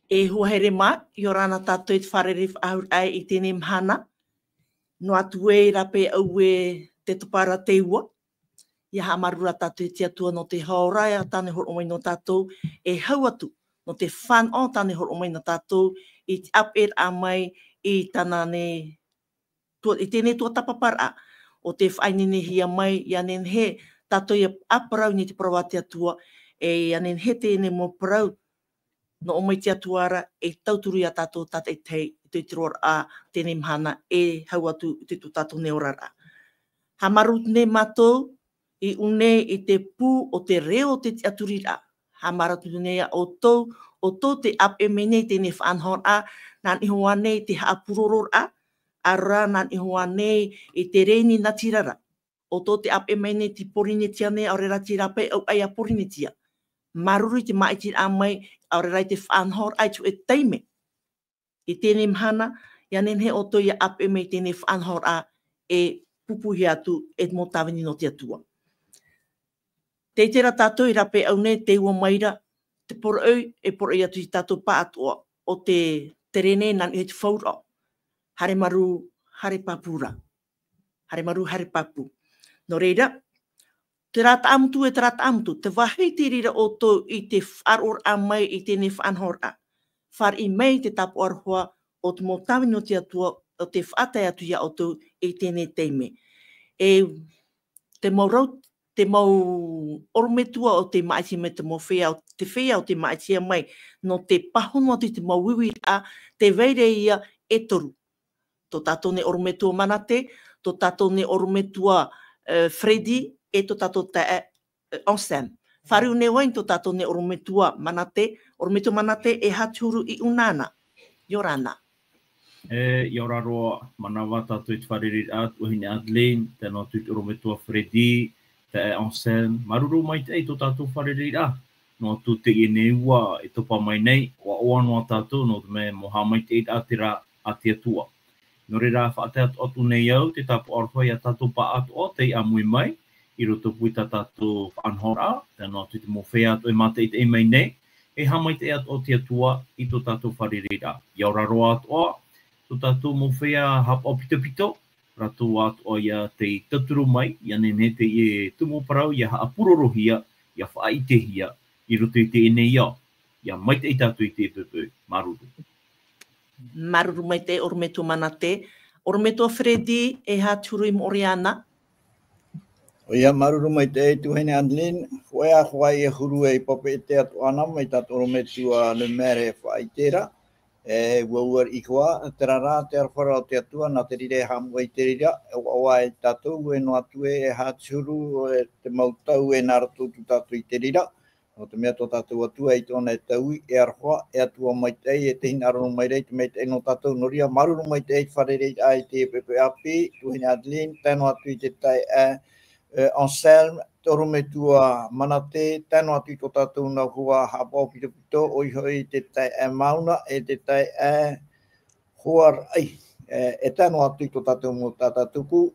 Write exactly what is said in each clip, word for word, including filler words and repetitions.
E hoa here mā, ʻia ora na tātou i te fārerei faʻahou raʻa i teie mahana. Noa atu ē rā paʻi ʻoe te topa ra te ua. ʻIa haʻamāuruuru tātou i te Atua nō te hora ʻia tāna e hōroʻa mai nō tātou, e hau atu nō te fānaʻo tāna e hōroʻa mai nō tātou, i te ʻāpeʻe raʻa mai i tāna nei tua-, i teie nei tuatāpaparaʻa, ʻo tē faʻaineinehia mai, ʻia nehenehe tātou ʻia parau i niʻa i te parau a te Atua, e ʻia nehenehe teie nei mau parau, nō ʻō mai te Atua ra, e tauturu ia tātou tātaʻitahi, i te, i te roaraʻa, teie mahana, e hau atu i te tō tātou nei oraraʻa. Haʻamāuruuru nei mātou, i ʻō nei i te pū o te reo o te tiʻaturiraʻa. Haʻamāuruuru nei ia ʻoutou, ʻoutou tē ʻāpeʻe mai nei i teie faʻanahoraʻa, nā niʻa iho ā nei i te haʻapūrororaʻa, ʻaore rā nā niʻa iho ā nei i te rēni natirara. ʻOutou tē ʻāpeʻe mai nei i te Pōrīnetia nei, ʻaore rā terā paʻi ʻauaʻe a Pōrīnetia. Māuruuru i te māʻitiraʻa mai, ʻaore rā i te faʻanahoraʻa i te hōʻē taime. I teie mahana, ʻia nehenehe ʻoutou ʻia ʻāpeʻe mai i teie faʻanahoraʻa e pūpūhia atu e te mau tāvini nō te Atua. Tē ʻite ra tātou i rāpae au nei, te ua mai ra, te poroʻi, e poroʻi atu i tātou pāʻatoʻa, ʻo te tere nei nā niʻa i te fauraʻo. Haere māuruuru, haere pāpū ra. Haere māuruuru, haere pāpū. Nō reira, terā Taʻamotu, e terā Taʻamotu, tē vāhi te reira ʻoutou i te faʻaroʻoraʻa mai i teie faʻanahoraʻa. Fāriʻi mai te tāpaʻo aroha o te mau tāvini nō te Atua, ʻo tē faʻatae atu ia ʻoutou i teie taime. E te mau rau, te mau ʻorometua ʻo tē māʻiti mai, te mau feiā, te feiā ʻo tē māʻitihia mai, nō te pāhono atu i te mau uiraʻa, tē vai ra ia e toru. Tō tātou nei ʻorometua Manate, tō tātou nei ʻorometua, eh, Freddy, e tō tātou taeaʻe, eh, Anselme. Fāriu nei vau i tō tātou nei ʻorometua Manate, ʻorometua Manate, e aha te huru i ʻō na? ʻIa ora na. E, ʻia ora roa, mānava tātou i te fārereiraʻa, tuahine Adeline, tae noa atu i te ʻorometua Freddy, taeaʻe Anselme, māuruuru maitaʻi i tō tātou fārereiraʻa. Noa atu teie nei ua e topa mai nei, ʻoaʻoa noa tātou, nō te mea mau haʻamaitaʻiraʻa terā a te Atua. Nō reira, faʻatae atoʻa atu nei au te tāpaʻo aroha ia tātou pāʻatoʻa tei ʻāmui mai, i roto pū i tā tātou faʻanahoraʻa, tae noa atu i te mau feiā atoʻa e mātaʻitaʻi mai nei, e haʻamaitaʻi atoʻa te Atua i tō tātou fārereiraʻa. ʻIa ora roa atoʻa, tō tātou mau feiā haʻapaʻo pitopito, rātou atoʻa ia tei tauturu mai, ʻia nehenehe teie tumu parau ʻia haʻapūrorohia, ʻia faʻaʻitehia, i roto i teie nei ao. ʻIa maitaʻi tātou i te toitoi. Māuruuru. Māuruuru maitaʻi, ʻorometua Manate. ʻOrometua Freddy, e aha te huru i moʻorea na? ʻOia, māuruuru maitaʻi, tuahine Adeline, hōʻē ā hoʻi e huru e pāpaʻi atoʻa na mai tā te ʻorometua Lemaire e faʻaʻite ra, e ua ua iho ā, terā rā te aroha o te Atua, nā te reira e haʻamoʻe i te reira, e ʻoaʻoa ia tātou, e noa atu ē, e aha te huru, e te mau tau e nā roto tō tātou i te reira, nō te mea tō tātou Atua i tōna e taui, e aroha, e Atua maitaʻi, e te hinaʻaro mai ra i te maitaʻi nō tātou. Nō reira, māuruuru maitaʻi i te fārereiraʻa i teie poʻipoʻi ʻāpī, tuahine Adeline, tae noa atu i te taeaʻe, e, Anselme, te ʻorometua Manate, tae noa atu i tō tātou nā hoa haʻapaʻo pitopito, ʻoia hoʻi te taeaʻe Mauna, e te taeaʻe Hoaraʻi, e, e tae noa atu i tō tātou mau taʻata tupu,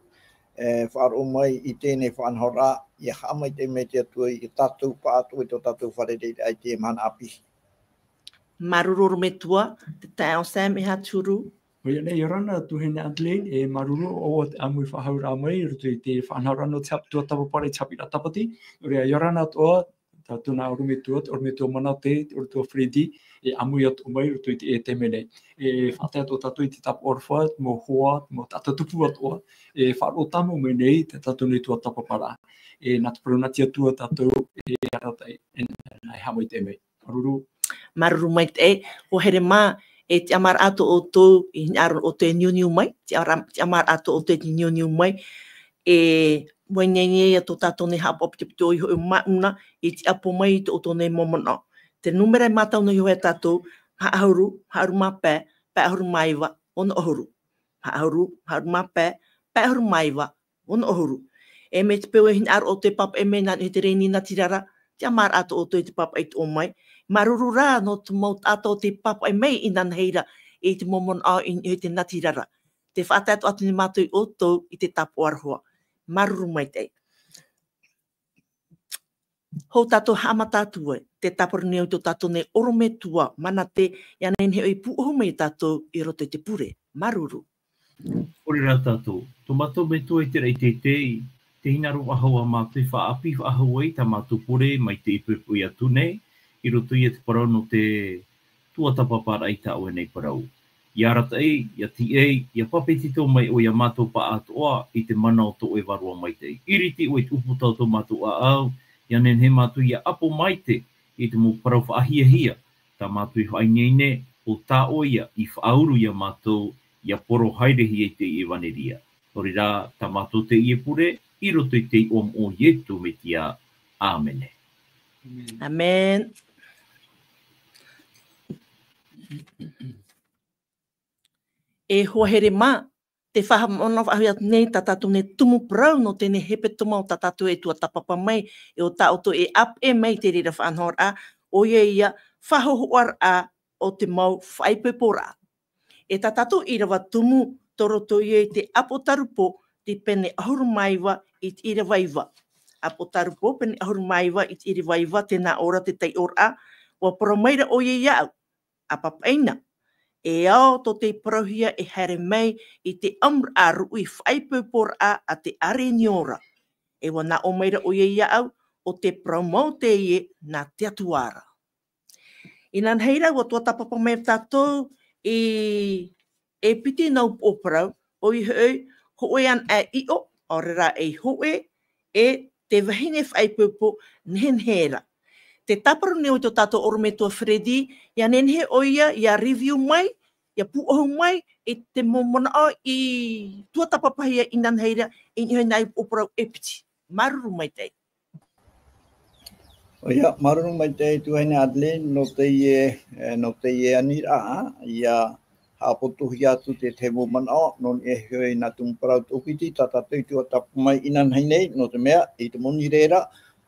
e, faʻaroʻo mai i teie faʻanahoraʻa, ʻia haʻamaitaʻi mai te Atua ia tātou pāʻatoʻa i tō tātou fārereiraʻa i teie mahana ʻāpī. Māuruuru ʻorometua, te taeaʻe Anselme, e aha te huru? ʻOia nei, ʻia ora na tuahine Adeline, e māuruuru ʻoe te ʻāmui faʻahauraʻa mai, i roto i te faʻanahoraʻa nō te haʻapiʻiraʻa tāpaparaʻa i te haʻapiʻiraʻa tāpati. Nō reira, ʻia ora na atoʻa, tātou nā ʻorometua, te ʻorometua Manate, te ʻorometua Freddy, e ʻāmui atoʻa mai i roto i te, e, taime nei. E faʻatae atoʻa tātou i te tāpaʻo aroha, te mau hoa, te mau taʻata tupu atoʻa, e faʻaroʻo tāmau mai nei, tā tātou nei tuatāpaparaʻa. E nā te parau nā te Atua tātou, e arataʻi, e, e haʻamaitaʻi mai. Māuruuru. Māuruuru maitaʻi, e, hoa here mā, e tiʻamāraʻa atoʻa ʻoutou, i hinaʻaro ʻoutou e niuniu mai, tiʻara-, tiʻamāraʻa atoʻa ʻoutou e niuniu mai, e, ʻua ineine ia tō tātou nei haʻapaʻo pitopito i hōʻē mau ʻānānaʻa, i tiʻapo mai i tō ʻoutou nei mau manaʻo. Te nūmera e mātau noa iho ia tātou, maha ʻahuru, maha ʻahuru mā pae, pae ʻahuru mā iva, ono ʻahuru. Maha ʻahuru, maha ʻahuru mā pae, pae ʻahuru mā iva, ono ʻahuru. E mai te peu e hinaʻaro ʻoutou e pāpaʻi mai nā niʻa i te rēni natirara, tiʻamāraʻa atoʻa ʻoutou i te pāpaʻi atoʻa mai. Māuruuru rā nō te mau taʻata ʻo tē pāpaʻi mai inanahi ra i te mau manaʻo i niʻa i te natirara. Tē faʻatae atoʻa atu nei mātou ia ʻoutou i te tāpaʻo aroha. Māuruuru maitaʻi. Hou tātou haʻamata atu ai, te tāparu nei au i tō tātou nei ʻorometua Manate, ʻia nehenehe ʻoe e pūʻohu mai ia tātou i roto i te pure. Māuruuru. ʻOia rā tātou. Tō mātou metua i te raʻi teitei, tē hinaʻaro faʻahou ā mātou e faʻaʻāpī faʻahou ai tā mātou pure mai te ipu e poʻi atu nei, i roto ia i te parau nō te tuatāpaparaʻa i tā ʻoe nei parau. ʻIa arataʻi, ʻia tīaʻi, ʻia pāpetito mai ʻoe ia mātou pāʻātoʻa i te mana o tō ʻoe Vārua Maitaʻi. ʻIriti ʻoe i te ʻūputa o tō mātou ʻāʻau, ʻia nehenehe mātou ʻia ʻapo maitaʻi i te mau parau faʻahiahia, tā mātou i faʻaineine, ʻo tā ʻoe ia i faʻauru ia mātou, ʻia poro haerehia i te ʻevaneria. Nō reira, tā mātou teie pure, i roto i te iʻoa moʻa o Ietu Metia. ʻĀmene. ʻĀmene. E hoa here mā, tē faʻahaʻamanaʻo faʻahou atu nei tā tātou nei tumu parau nō teie nei hepetoma o tā tātou e tuatāpapa mai, e ʻo tā ʻoutou e ʻāpeʻe mai i te reira faʻanahoraʻa, ʻoia ia faʻahōhoʻaraʻa o te mau faʻaipoiporaʻa. E tā tātou ʻīrava tumu, tō roto ia i te ʻĀpotarupo, te pene ʻahuru mā iva i te ʻīrava iva. ʻĀpotarupo, pene ʻahuru mā iva i te ʻīrava iva, tē nā ʻō ra te taiʻoraʻa, ʻua parau maira ʻoia iāʻu, ʻāpaparaʻa, e ao tō te parauhia e haere mai i te ʻamuraʻa ruʻi faʻaipoiporaʻa a te ʻĀreniora. E ʻua nā ʻō maira ʻoia iāʻu, ʻo te parau mau teie nā te Atua ra. Inanahi ra, ʻua tuatāpapa mai tātou i, e piti nā upoʻo parau, ʻoia hoʻi, hōʻē anaʻe ʻiʻo, ʻaore rā ei hōʻē, e te vahine faʻaipoipo nehenehe ra. Tē tāparu nei au i tō tātou ʻorometua Freddy, ʻia nehenehe ʻoia ʻia review mai, ʻia pūʻohu mai i te mau manaʻo i tuatāpapahia inanahi ra, i niʻa i nā upoʻo parau e piti. Māuruuru maitaʻi. ʻOia, māuruuru maitaʻi e tuahine Adeline, nō teie, e, nō teie aniraʻa, ʻia haʻapotohia atu te tahi mau manaʻo, nō niʻa iho i nā tumu parau tōpiti, tā tātou i tuatāpapa mai inanahi nei, nō te mea, i te moni reira,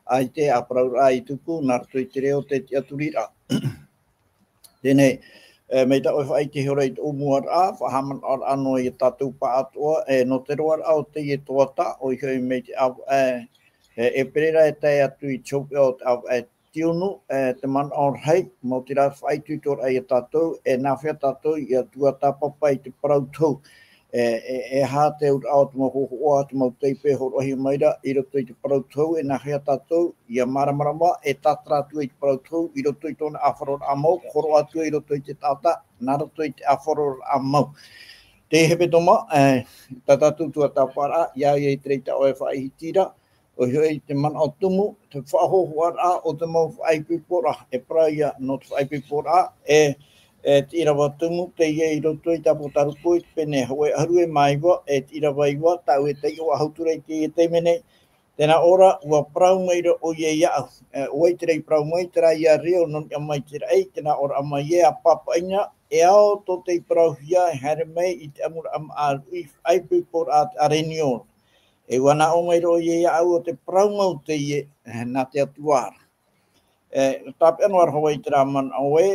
ʻaita e parauraʻa i tupu, nā roto i te reo o te tiʻaturiraʻa. Teie nei, e, mai tā ʻoe faʻaʻite ihora i te ʻōmuaraʻa, faʻahaʻamanaʻoraʻa noa ia tātou pāʻātoʻa, e, nō te roaraʻa o teie tuatāpapa, ʻoia hoʻi mai te ʻāvaʻe, e, e, ʻEperēra e tae atu i te hopeʻa o te ʻāvaʻe tiunu, e, te manaʻo rahi, maoti rā faʻaitoitoraʻa ia tātou, e, nāfea tātou ʻia tuatāpapa i te parau tohu. E, e, e aha te auraʻa o te mau hōhoʻa, te mau taipe e hōroʻahia mai ra, i roto i te parau tohu, e nāfea tātou, ʻia māramarama, e tātara atu i te parau tohu, i roto i tōna ʻāfaroraʻa mau, hōroʻa atu i roto i te taʻata, nā roto i te ʻāfaroraʻa mau. Te hepetoma, e, tā tātou tuatāpaparaʻa, ʻia au i te reira tā ʻoe e faʻaʻite ra, ʻoia hoʻi te manaʻo tumu, te faʻahōhoʻaraʻa o te mau faʻaipoiporaʻa, e parau ia nō te faʻaipoiporaʻa, e, e te ʻīrava tumu, teie i roto i te ʻĀpotarupo i te pene hōʻē ʻahuru e mā iva, e te ʻīrava iva, tāʻu e taiʻo faʻahou atu ra i teie taime nei. Tē nā ʻō ra, ʻua parau maira ʻoia iāʻu, e, ʻo vai terā i parau mai, terā ïa reo nō niʻa mai te raʻi, tē nā ʻō ra mai ē, ʻāpaparaʻa, e ao tō te parauhia e haere mai i te ʻamuraʻa māʻa ruʻi faʻaipoiporaʻa a te ʻĀreniora. E ʻua nā ʻō maira ʻoia iāʻu, ʻo te parau mau teie, e, nā te Atua ra. E, tāpeʻa noa ra hoʻi i terā manaʻo ē,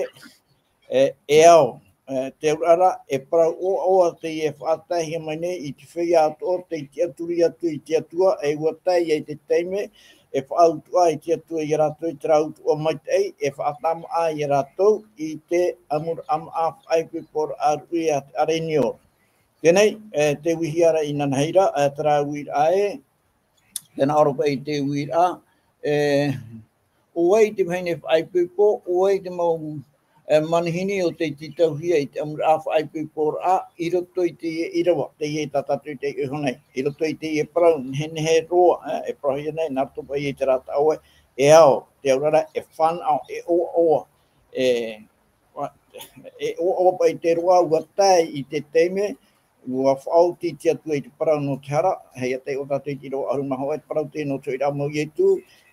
e, e ao, e, te auraʻa ra, e parau ʻoaʻoa teie e faʻataehia mai nei i te feiā atoʻa tei tiʻaturi atu i te Atua, e ʻua tae ia i te taime, e faʻautuʻa i te Atua ia rātou i terā utuʻa maitaʻi, e faʻatāmāʻa ia rātou i te ʻamuraʻa māʻa faʻaipoiporaʻa ruʻi a te ʻĀreniora. Teie nei, e, te uihia ra inanahi ra, e, terā uiraʻa ē, tē nā ʻō ra paʻi te uiraʻa, e, ʻo vai te vahine faʻaipoipo, ʻo vai te mau, e, manihini ʻo tei tītauhia i te ʻamuraʻa faʻaipoiporaʻa, i roto i teie ʻīrava, teie tā tātou i taiʻo iho nei, i roto i teie parau, nehenehe roa, e, e parauhia nei, nā roto paʻi i terā tā ʻoe, e ao, te auraʻa ra, e fānaʻo, e ʻoaʻoa, e, e ʻoaʻoa paʻi te roaʻa, ʻua tae i te taime, ʻua faʻaoti te Atua i te parau nō te hara, hei ʻia taiʻo tātou i te ʻīrava ʻahuru mā hōʻē, te parau teie nō te hoʻiraʻa mau o Ietu,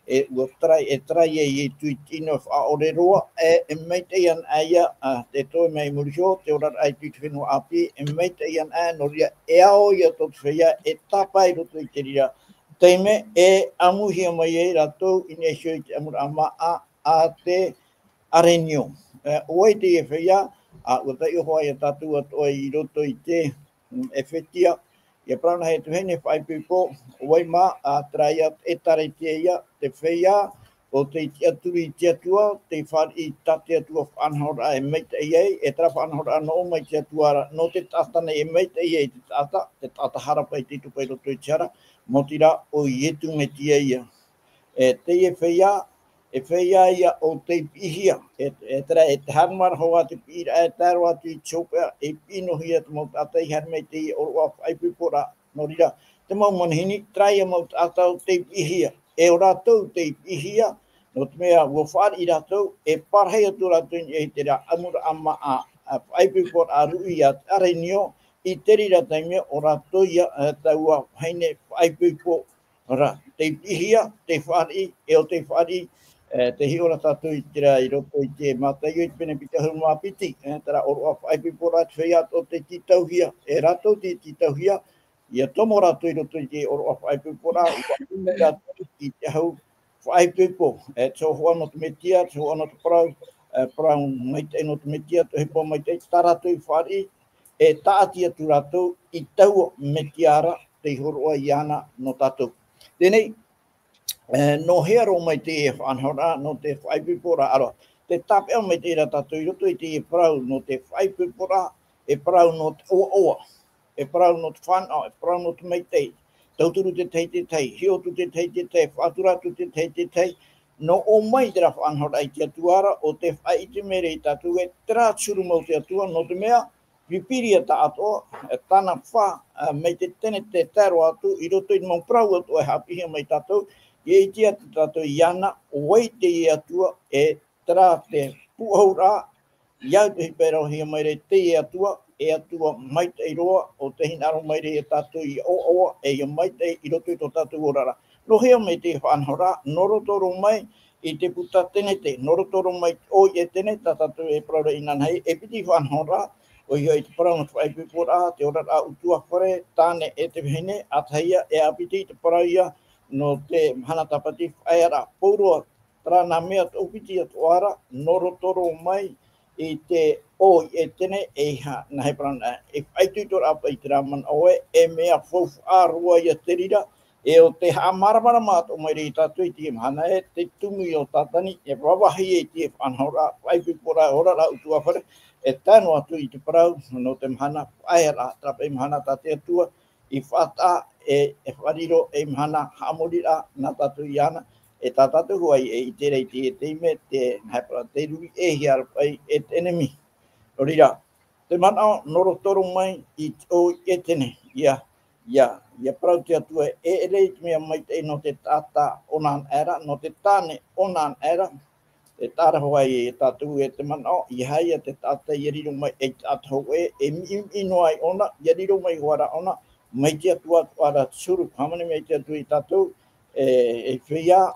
e ʻua tarai, e tarai ia Ietu i te ʻino e faʻaʻore roa, e, e maitaʻi anaʻe ia, a, te toe mai muri iho, te oraraʻa i te fenua ʻāpī, e maitaʻi anaʻe, nō reira, e ao ia tō te feiā, e tāpae i roto i te reira taime, e ʻamuhia mai ai rātou, i niʻa iho i te ʻamuraʻa māʻa, a te ʻĀreniora. E, ʻo vai teie feiā, a, ʻua taiʻo hoʻi ia tātou atoʻa i roto i te, mm, ʻEfetia. ʻIa parau na e te vahine faʻaipoipo, ʻo vai mā, a, terā ïa, ʻĒtārētia ïa, te feiā, ʻo tei tiʻaturi i te Atua, tei fāriʻi tā te Atua faʻanahoraʻa e maitaʻi ai, e terā faʻanahoraʻa nō ʻō mai te Atua ra, nō te taʻata nei e maitaʻi ai te taʻata, te taʻata hara paʻi, tei topa i roto i te hara, maoti rā, ʻo Ietu Metia ia. E teie feiā, e feiā ia ʻo tei piʻihia, e, e terā, e te haere mai ra hoʻi te piʻiraʻa, e tae roa atu i te hopeʻa, e piʻi noa hia te mau taʻata i haere mai i teie ʻōroʻa faʻaipoiporaʻa, nō reira, te mau manihini, terā ia mau taʻata ʻo tei piʻihia. E ʻo rātou tei piʻihia, nō te mea ʻua fāriʻi rātou, e parahi atu rātou i niʻa i terā ʻamuraʻa māʻa, ā, faʻaipoiporaʻa ruʻi a te ʻārenio, i te reira taime ʻo rātou ia, ā, taua vahine faʻaipoipo ra, tei piʻihia, tei fāriʻi, e ʻo tei fāriʻi, ā, tei hiʻo ra tātou i terā i roto i te Mataio i te pene piti ʻahuru mā piti, ā, terā ʻōroʻa faʻaipoiporaʻa te feiā atoʻa tei tītauhia, e rātou tei tītauhia, ʻia tomo rātou i roto i te ʻōroʻa faʻaipoiporaʻa, ʻua ʻimi rātou i te ahu faʻaipoipo, e te hōhoʻa nō te Metia, te hōhoʻa nō te parau, e parau maitaʻi nō te Metia, te ʻohipa maitaʻi, tā rātou i fāriʻi, e tāʻati atu rātou i taua Metia ra, tei hōroʻa iāna nō tātou. Teie nei, e, nō hea roa mai te faʻanahoraʻa, nō te faʻaipoiporaʻa, ʻaore rā, tē tāpeʻa mai te reira tātou i roto i te parau nō te faʻaipoiporaʻa, e parau nō te ʻoaʻoa, e parau nō te fānaʻo, e parau nō te maitaʻi, tauturu te tahi i te tahi, hiʻo atu te tahi i te tahi, faʻatura atu te tahi i te tahi, nō ʻō mai terā faʻanahoraʻa i te Atua ra, ʻo tē faʻaʻite mai ra ia tātou e terā te huru mau o te Atua, nō te mea, Pīpīria taʻatoʻa, e tāna fā, ā, mai te Tenete tae roa atu, i roto i te mau parau atoʻa e haʻapiʻihia mai ia tātou, ʻia ʻite atu tātou iāna, ʻo vai te Atua, e terā te pūʻohuraʻa, ʻia au te ʻohipa e rauhia mai ra te Atua, e Atua maitaʻi roa, ʻo tē hinaʻaro mai ra ia tātou ʻia ʻoaʻoa, e ʻia maitaʻi i roto i tō tātou oraraʻa. Nō hea mai te faʻanahoraʻa, nō roto roa mai i te puta Tenete, nō roto roa mai i te ʻō i ʻEtene, tā tātou e parau ra inanahi, e piti faʻanahoraʻa, ʻoia hoʻi te parau nō te faʻaipoiporaʻa, te oraraʻa ʻutuāfare, tāne e te vahine, ʻa tahi ia, e ʻāpiti te parau ia, nō te mahana tāpati faʻaearaʻa. Pauroa, terā nā mea toʻopiti atoʻa ra, nō roto roa mai i te ʻō i ʻEtene, e ʻeiaha, nā hea parau na, e faʻaitoitoraʻa paʻi terā manaʻo ē, e mea faufaʻa roa ia te reira, e ʻo tē haʻamāramarama atoʻa mai ra ia tātou i teie mahana ē, te tumu o Tātani, e vāvāhi i teie faʻanahoraʻa, faʻaipoiporaʻa, oraraʻa ʻutuāfare, e tae noa atu i te parau, nō te mahana faʻaearaʻa, terā paʻi mahana tā te Atua, i faʻataʻa, e, e faʻariro, ei mahana haʻamoriraʻa, nā tātou iāna, e tā tātou hoʻi, e ʻite ra i teie taime, te, nā hea parau, tē ruri ʻē hia ra paʻi, e te ʻenemi. Nō reira, te manaʻo, nō roto roa mai i te ʻō i ʻEtene, ʻia, ʻia, ʻia parau te Atua, e ʻere i te mea maitaʻi nō te taʻata ʻōnaʻa ra, nō te tāne ʻōnaʻa ra, e tārahu ai e tātou e te manaʻo, ʻeiaha ia te taʻata ʻia riro mai ei taʻata hōʻē, e miʻimiʻi noa ai ʻōna, ʻia riro mai hoʻi ra ʻōna, mai te Atua atoʻa ra te huru, hāmani mai te Atua ia tātou, e, e feiā,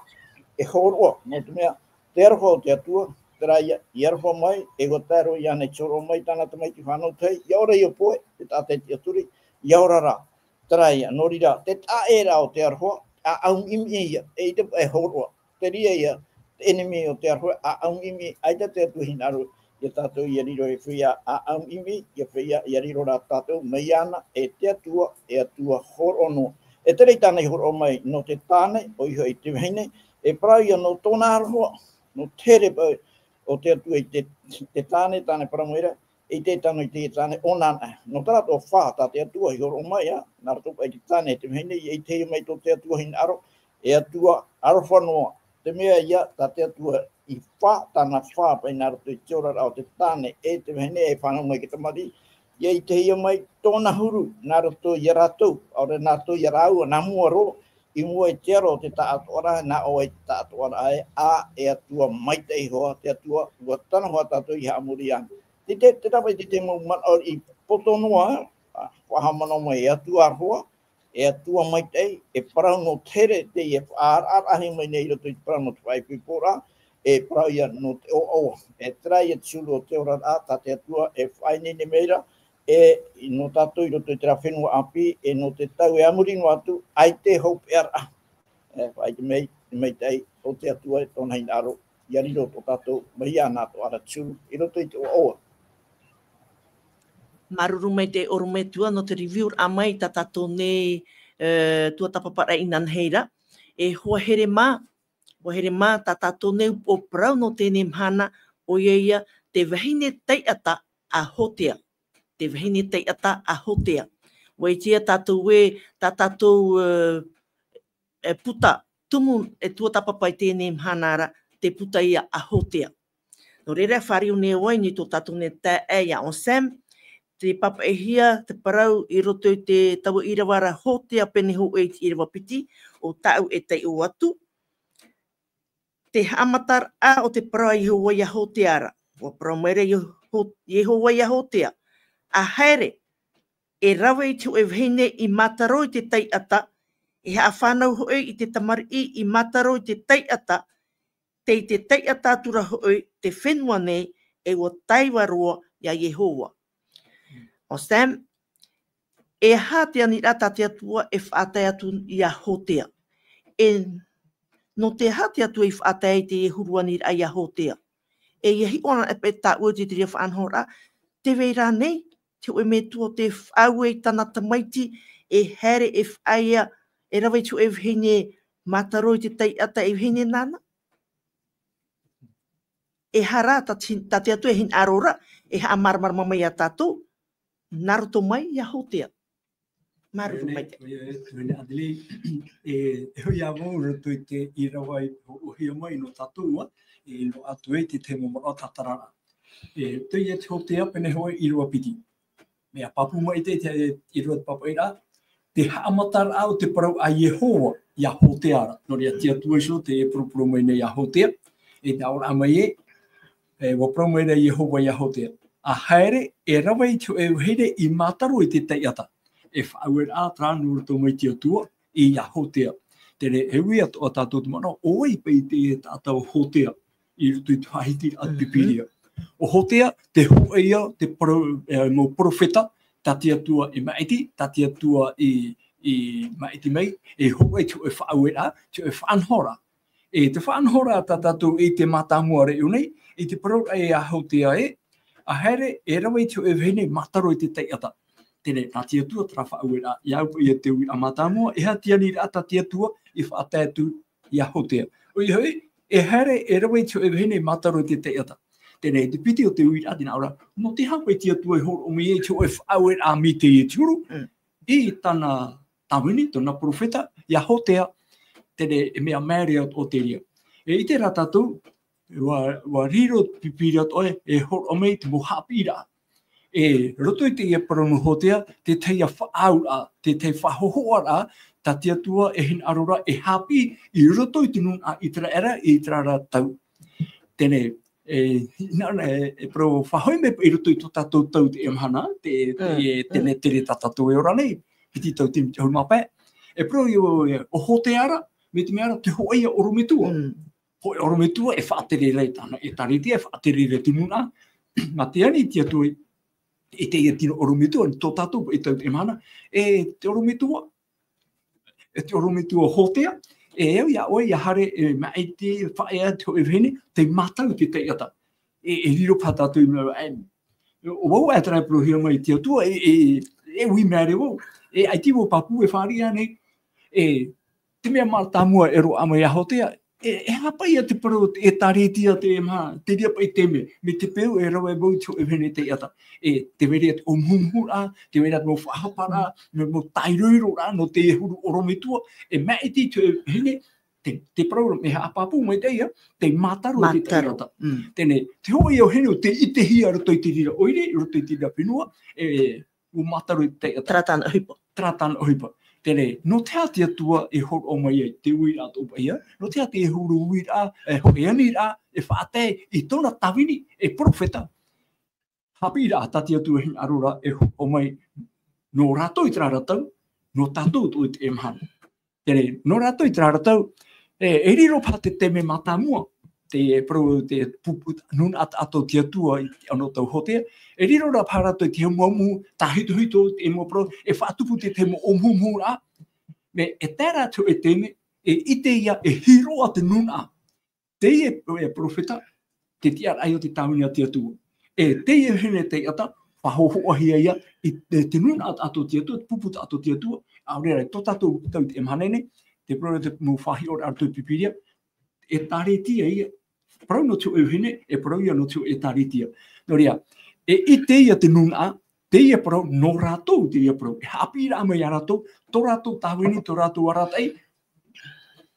e hōroʻa, nō te mea, te aroha o te Atua, terā ia, i aroha mai, e ʻua tae roa iāna i te hōroʻa mai tāna Tamaiti fānau tahi, ʻia ora ia pohe, te taʻata e tiʻaturi, ʻia ora rā, terā ia, nō reira, te taʻa ʻē ra o te aroha, ʻāʻau miʻimiʻi ia, e ʻite paʻi e hōroʻa, te reira ia, te ʻenemi o te aroha, ʻāʻau miʻimiʻi, ʻaita te Atua hinaʻaro ia tātou ʻia riro ei feiā ʻāʻau miʻimiʻi, ia feiā, ʻia riro rā tātou, mai iāna, e te Atua, e Atua hōroʻa noa. E terā tāna i hōroʻa mai, nō te tāne, ʻoia hoʻi te vahine, e parau ia nō tōna aroha, nō te here paʻi o te Atua i te, te tāne, tāna e parau mai ra, ʻeita tāna i te tāne ʻōnaʻa. Nō terā atoʻa fā, tā te Atua i hōroʻa mai, ā, nā roto paʻi i te tāne, te vahine, ʻia ʻitehia mai tō te Atua hinaʻaro, e Atua aroha noa. Te mea ia, tā te Atua i fā, tāna fā paʻi nā roto i te oraraʻa o te tāne, e te vahine, e fānau mai te tamariʻi, ʻia ʻitehia mai tōna huru, nā roto ia rātou, ʻaore nā roto ia rāua, nā mua roa, i mua i te aro o te taʻatoʻaraʻa, nā ʻō ai te taʻatoʻaraʻa ē, ā, e Atua maitaʻi hoʻi, te Atua, ʻua tano hoʻi tātou i haʻamori iāna. Te, te, te rave i te, te mau manaʻo i poto noa, ā, faʻahaʻamanaʻo mai, e Atua aroha, e Atua maitaʻi, e parau nō te here, teie e faʻaararaʻahia mai nei i roto i te parau nō te faʻaipoiporaʻa, e parau ia nō te ʻoaʻoa, e terā ia te huru o te oraraʻa, tā te Atua e faʻaineine mai ra, e nō tātou i roto i terā fenua ʻāpī, e nō te tau e a muri noa atu, ʻaita e hopeʻaraʻa. E, faʻaʻite mai, te maitaʻi o te Atua e tōna hinaʻaro, ʻia riro tō tātou, mai iāna atoʻa ra te huru, i roto i te ʻoaʻoa. Māuruuru maitaʻi ʻorometua nō te review-raʻa mai tā tātou nei, e, tuatāpaparaʻa inanahi ra. E hoa here mā, ʻUa haere mā tā tātou nei upoʻo parau nō teie mahana, ʻoia ia te vahine taiʻata a Hotea. Te vahine taiʻata a Hotea. ʻUa ʻitehia tātou ē, tā tātou, ē, ē, puta tumu e tuatāpapa i teie mahana ra, te puta ia a Hotea. Nō reira, e fāriʻi nei au i niʻa i tō tātou nei taeaʻe ia Anselme, tē pāpaʻihia te parau i roto i te taua ʻīrava ra Hotea pene hōʻē i te ʻīrava piti, ʻo tāʻu e taiʻo atu. Te haʻamataraʻa o te parau a Iehova ia Hotea ra. ʻUa parau mai ra Ieho-, Iehova ia Hotea. ʻA haere, e rave i te hōʻē vahine i mātaro i te taiʻata, e haʻafānau hoʻi i te tamariʻi i mātaro i te taiʻata, tei te taiʻata atu ra hoʻi te fenua nei, e ʻua taiva roa ia Iehova. Anselme, e aha te aniraʻa tā te Atua e faʻatae atu ia Hotea? E, nō te aha te Atua i faʻatae i te huru aniraʻa ia Hotea? E ʻia hiʻo ana e paʻi tāʻu i te reira faʻanahoraʻa, tē vai ra nei te hōʻē metua ʻo tē faʻaue i tāna tamaiti, e haere e faʻaea, e rave i te hōʻē vahine mātaro i te taiʻata, e vahine nāna? E aha rā tā te, tā te Atua e hinaʻaro ra, e haʻamāramarama mai ia tātou, nā roto mai ia Hotea. Māuruuru maitaʻi. ʻOia, ʻoia, ʻoia, Adelaide, e, e hoʻi ā vau i roto i te ʻīrava i hōroʻahia mai nō tātou, ā, e noaʻa atu ai te tahi mau manaʻo tātararaʻa. E, teie te Hotea pene hōʻē ʻīrava piti. Mea pāpū maitaʻi te, te ʻīrava te pāpaʻiraʻa, te haʻamataraʻa o te parau a Iehova ia Hotea ra. Nō reira, te Atua iho tē parauparau mai nei ia Hotea, e te aʻoraʻa mai ē, e, ʻua parau mai ra Iehova ia Hotea. ʻA haere, e rave i te hōʻē vahine i mātaro i te taiʻata. E faʻaueraʻa terā nō roto mai te Atua ia Hotea. Terā e ui atoʻa tātou te manaʻo, ʻo vai paʻi teie taʻata ʻo Hotea i roto i te faʻahitiraʻa te Bibilia. ʻO Hotea, te hōʻē ia, te poro-, e, mau perofeta, tā te Atua i maʻiti, tā te Atua i, i maʻiti mai, e hōʻē te hōʻē faʻaueraʻa, te hōʻē faʻanahoraʻa. E te faʻanahoraʻa tā tātou i te mātāmua ra i ʻō nei, i te parau ra ia Hotea ē, ʻa haere, e rave i te hōʻē vahine mātaro i te taiʻata. Terā, nā te Atua terā faʻaueraʻa, ʻia au paʻi ia te uiraʻa mātāmua, e aha te aniraʻa tā te Atua i faʻatae atu ia Hotea. ʻOia hoʻi, e haere, e rave i te hōʻē vahine mātaro i te taiʻata. Terā, te piti o te uiraʻa, tē nā ʻō ra, nō te aha paʻi te Atua i hōroʻa mai ai te hōʻē faʻaueraʻa mai teie te huru, i tāna tāvini, tōna perofeta, ia Hotea, terā e mea māere atoʻa te reira. E ʻite rā tātou, ʻua, ʻua riro te Bibilia atoʻa e, e hōroʻa mai te mau haʻapiʻiraʻa. E roto i teie parau nō Hotea, te tahi faʻaauraʻa, te tahi faʻahōhoʻaraʻa, tā te Atua e hinaʻaro ra e haʻapiʻi i roto i te nūnaʻa ʻĪteraʻera i terā ra tau. Terā, e, nā, e, e parau faʻahoʻi mai i roto i tō tātou tau i teie mahana, te, te, terā, terā tā tātou e ora nei, piti tauatini ʻahuru mā pae. E parau ʻo, ʻo Hotea ra, mai te mea ra, te hōʻē ia ʻorometua. Hōʻē ʻorometua e faʻatere ra i tāna ʻētāretia, e faʻatere ra i te nūnaʻa. Mā te ani te Atua i, i teie tino ʻorometua, tō tātou paʻi tau i teie mahana. E te ʻorometua, e te ʻorometua Hotea, e au ia ʻoe, ʻia haere, e maʻiti, faʻaea te hōʻē vahine, tei mātaro i te taiʻata. E, e riro paha tātou i mea, e, ʻo vau e terā e parauhia mai te Atua, e, e, e ui māere vau. E ʻaita vau pāpū e fāriʻi nei, e, te mea mātāmua e roaʻa mai ia Hotea, e, e aha paʻi ia te parau, e ʻētāretia te mea, te reira paʻi te mea, mai te peu e rave vau i te hōʻē vahine taiʻata. E, tē vai ra te ʻōmuhumuhuraʻa, tē vai ra te mau faʻahaparaʻa, mau, mau tairoiroraʻa, nō te huru ʻorometua, e maʻiti te hōʻē vahine, te, te parau ra, mea haʻapāpū mai teie, tei mātaro i te taiʻata. Terā, te hōʻē ia vahine, tei ʻitehia i roto i te reira ʻoire, i roto i te reira fenua, e, ʻua mātaro i te taiʻata. Terā tāna ʻohipa. Terā tāna ʻohipa. Terā, nō te aha te Atua e hōroʻa mai ai, te uiraʻa atoʻa paʻi ia, nō te aha te huru uiraʻa, e hōʻē aniraʻa, e faʻatae i tōna tāvini, e perofeta. Haʻapiʻiraʻa tā te Atua e hinaʻaro ra e hōroʻa mai nō rātou i terā ra tau, nō tātou atoʻa i teie mahana. Terā, nō rātou i terā ra tau, e, e riro paha te taime mātāmua, te parau, te pupu, nūnaʻa atoʻa o te Atua i te anotau Hotea, e riro rā paha rātou i te mau ʻōmuhumu, tāhitohito, te mau parau, e faʻatupu te tahi mau ʻōmuhumuhuraʻa, mea e tae ra te hōʻē taime, e ʻite ia, e hiroʻa te nūnaʻa. Teie e perofeta, te tiʻaraʻa ia o te tāvini a te Atua. E teie vahine taiʻata, faʻahōhoʻahia ia, i te, te nūnaʻa atoʻa o te Atua, te pupu atoʻa o te Atua, ʻaore rā, tō tātou tau i teie mahana nei, te parau ra te mau faʻahiʻoraʻa i roto i te Bibilia, ʻĒtārētia ia. Parau nō te hōʻē vahine, e parau ia nō te hōʻē ʻĒtārētia. Nō reira, e ʻite ia te nūnaʻa, teie parau nō rātou, teie parau. E haʻapiʻiraʻa mai iā rātou, tō rātou tāvini, tō rātou arataʻi,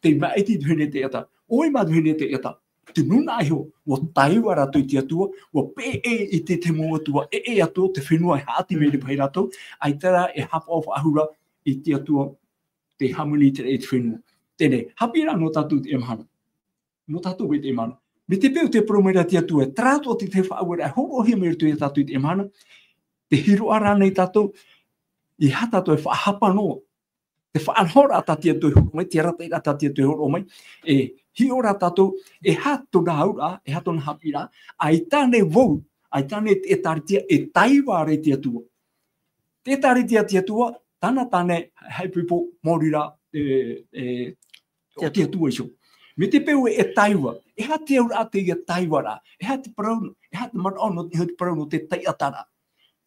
tei maʻiti te vahine taiʻata. ʻOia mā te vahine taiʻata. Te nūnaʻa iho, ʻua taiva rātou i te Atua, ʻua peʻe i te, te mau atua, ʻeʻe atua, te fenua e haʻati mai ra paʻi rātou, ʻaita rā e haʻapaʻo faʻahou ra i te Atua, tei hāmani i te, i te fenua. Teie, haʻapiʻiraʻa nō tātou i teie mahana. Nō tātou i teie mahana. Mai te peu tē parau mai ra te Atua, terā atoʻa te, te faʻaueraʻa e hōroʻahia mai i roto iā tātou i teie mahana, tē hiroʻa ra nei tātou, ʻeiaha tātou e faʻahapa noa. Te faʻanahoraʻa tā te Atua e hōroʻa mai, te arataʻiraʻa tā te Atua e hōroʻa mai, e hiʻo ra tātou, e aha tōna auraʻa, e aha tōna haʻapiʻiraʻa, ʻaita nei vau, ʻaita nei te ʻĒtārētia e taiva ra i te Atua. Te ʻĒtārētia a te Atua, tāna tāne, haʻaipoipo, maori rā, e, e, o te Atua iho. Mai te peu e taiva, e aha te auraʻa teie taivaraʻa, e aha te parau, e aha te manaʻo nō, e aha te parau nō te taiʻataraʻa.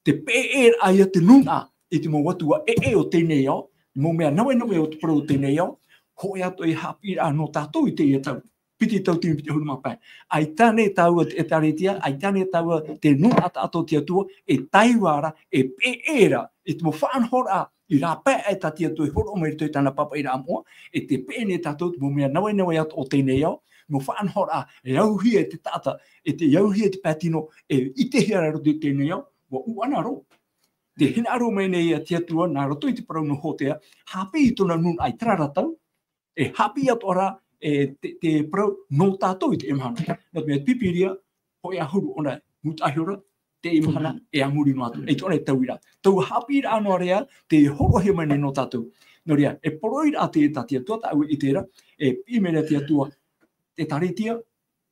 Te peʻeraʻa ia te nūnaʻa i te mau atua ʻeʻe o teie nei ao, mau mea navenaveʻa o te parau o teie nei ao, hōʻē atoʻa haʻapiʻiraʻa nō tātou i teie tau. Piti tauatini piti ʻahuru mā pae. ʻAita nei tāua te ʻĒtārētia, ʻaita nei tāua te nūnaʻa taʻata o te Atua, e taiva ra, e peʻe ra, i te mau faʻanahoraʻa, i rāpae aʻe tā te Atua e hōroʻa mai i roto i tāna pāpaʻiraʻa moʻa, e tē peʻe nei tātou te mau mea navenaveʻa o teie nei ao, mau faʻanahoraʻa, e auhia e te taʻata, e te auhia e te pae tino, e ʻitehia ra i roto i teie nei ao, ʻua ʻuʻana roa. Tē hinaʻaro mai nei ia te Atua, nā roto i te parau nō Hōtea, haʻapiʻi i tōna nūnaʻa i terā ra tau, e haʻapiʻi atoʻa ra, e te, te parau nō tātou i teie mahana. Nō te mea te Pīpīria, hōʻē ʻahuru ʻōna, mūtaʻa iho ra, teie mahana, e a muri noa atu. E tōna e tauiraʻa. Taua haʻapiʻiraʻa noa ra, tē hōroʻahia mai nei nō tātou. Nō reira, e poroʻi ra te, tā te Atua, tāʻu e ʻite ra, e piʻi mai ra te Atua, te ʻĒtārētia,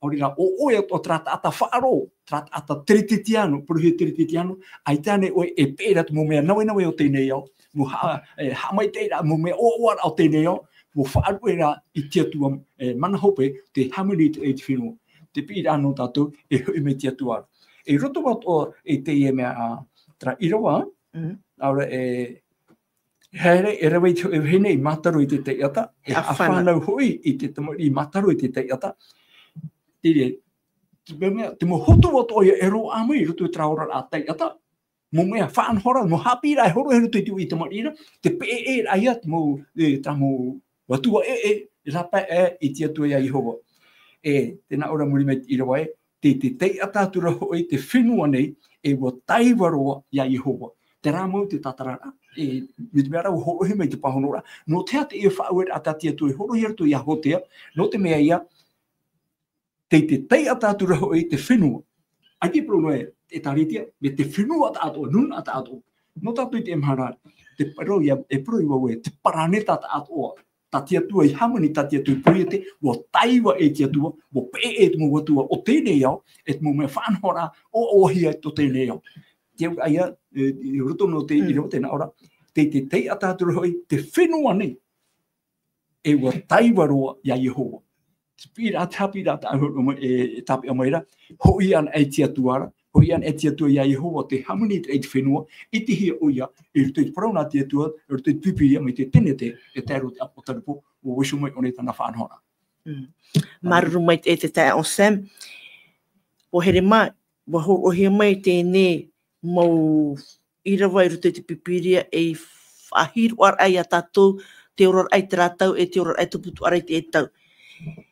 ʻaore rā, ʻo ʻoe atoʻa terā taʻata faʻaroʻo, terā taʻata teretetiano, porohia teretetiano, ʻaita nei ʻoe e peʻe ra te mau mea navenaveʻa o teie nei ao, mau ha-, e, haʻamaitaʻiraʻa, mau mea ʻoaʻoaraʻa o teie nei ao, mau faʻaruʻe ra i te Atua, e, mana hope, tei hāmani i te, i te fenua. Te piʻiraʻa nō tātou, e hoʻi mai te Atua ra. I roto atoʻa i teie mea, ā, terā ʻīrava, Mm. ʻaore, e, E haere, e rave i te hōʻē vahine i mātaro i te taiʻata, e haʻafānau. Haʻafānau hoʻi i te tamariʻi i mātaro i te taiʻata. Te reira, te mea, te mau hotu atoʻa ia e roaʻa mai i roto i terā oraraʻa taiʻata. Mau mea faʻanahoraʻa, mau haʻapiʻiraʻa e hōroʻahia i roto i te uʻi tamariʻi ra, te peʻeraʻa ia, te mau, e, terā mau atua ʻeʻe, e rāpae i te Atua ia Iehova. E, tē nā ʻō ra muri mai te ʻīrava ē, tei te taiʻata atu ra hoʻi te fenua nei, e ʻua taiva roa ia Iehova. Terā mau te tātararaʻa, e, mai te mea ra ʻua hōroʻahia mai te pāhonoraʻa, nō te aha teie faʻaueraʻa tā te Atua e hōroʻahia roto ia Hōtea, nō te mea ïa, tei te taiʻata atu ra hoʻi te fenua. ʻAita e parau noa e, e ʻĒtārētia, mai te fenua taʻatoʻa, nūnaʻa taʻatoʻa. Nō tātou i teie mahana, te parau ïa, e parau ïa vau ē, te paraneta taʻatoʻa. Tā te Atua i hāmani, tā te Atua i poriata, ʻua taiva e te Atua, ʻua peʻe e te mau atua o teie nei ao, e te mau mea faʻanahoraʻa, ʻoaʻoahia i tō teie nei ao. Te auraʻa ïa, e, i roto nō te, Mm. i roto tē nā ʻō ra, tei te taiʻata atu ra hoʻi, te fenua nei, e ʻua taiva roa ia Iehova. Te piʻiraʻa, te haʻapiʻiraʻa tā ʻoe e, e tāpeʻa mai ra, hoʻi ana e te Atua ra, hoʻi ana e te Atua ia Iehova tei hāmani i te fenua, ʻitehia ʻoia, i roto i te parau nā te Atua, i roto i te Pīpīria mai te Tenete, e tae roa i te ʻApotarupo, ʻua vaiiho mai ʻōna i tāna faʻanahoraʻa. Mm. Māuruuru maitaʻi te taeaʻe Sam. ʻUa haere mai, ʻua hōroʻahia mai teie mau ʻīrava i roto i te Pīpīria ei faʻahiroʻaraʻa ia tātou, te oraraʻa i terā tau, e te oraraʻa e tuputupu ra i teie tau.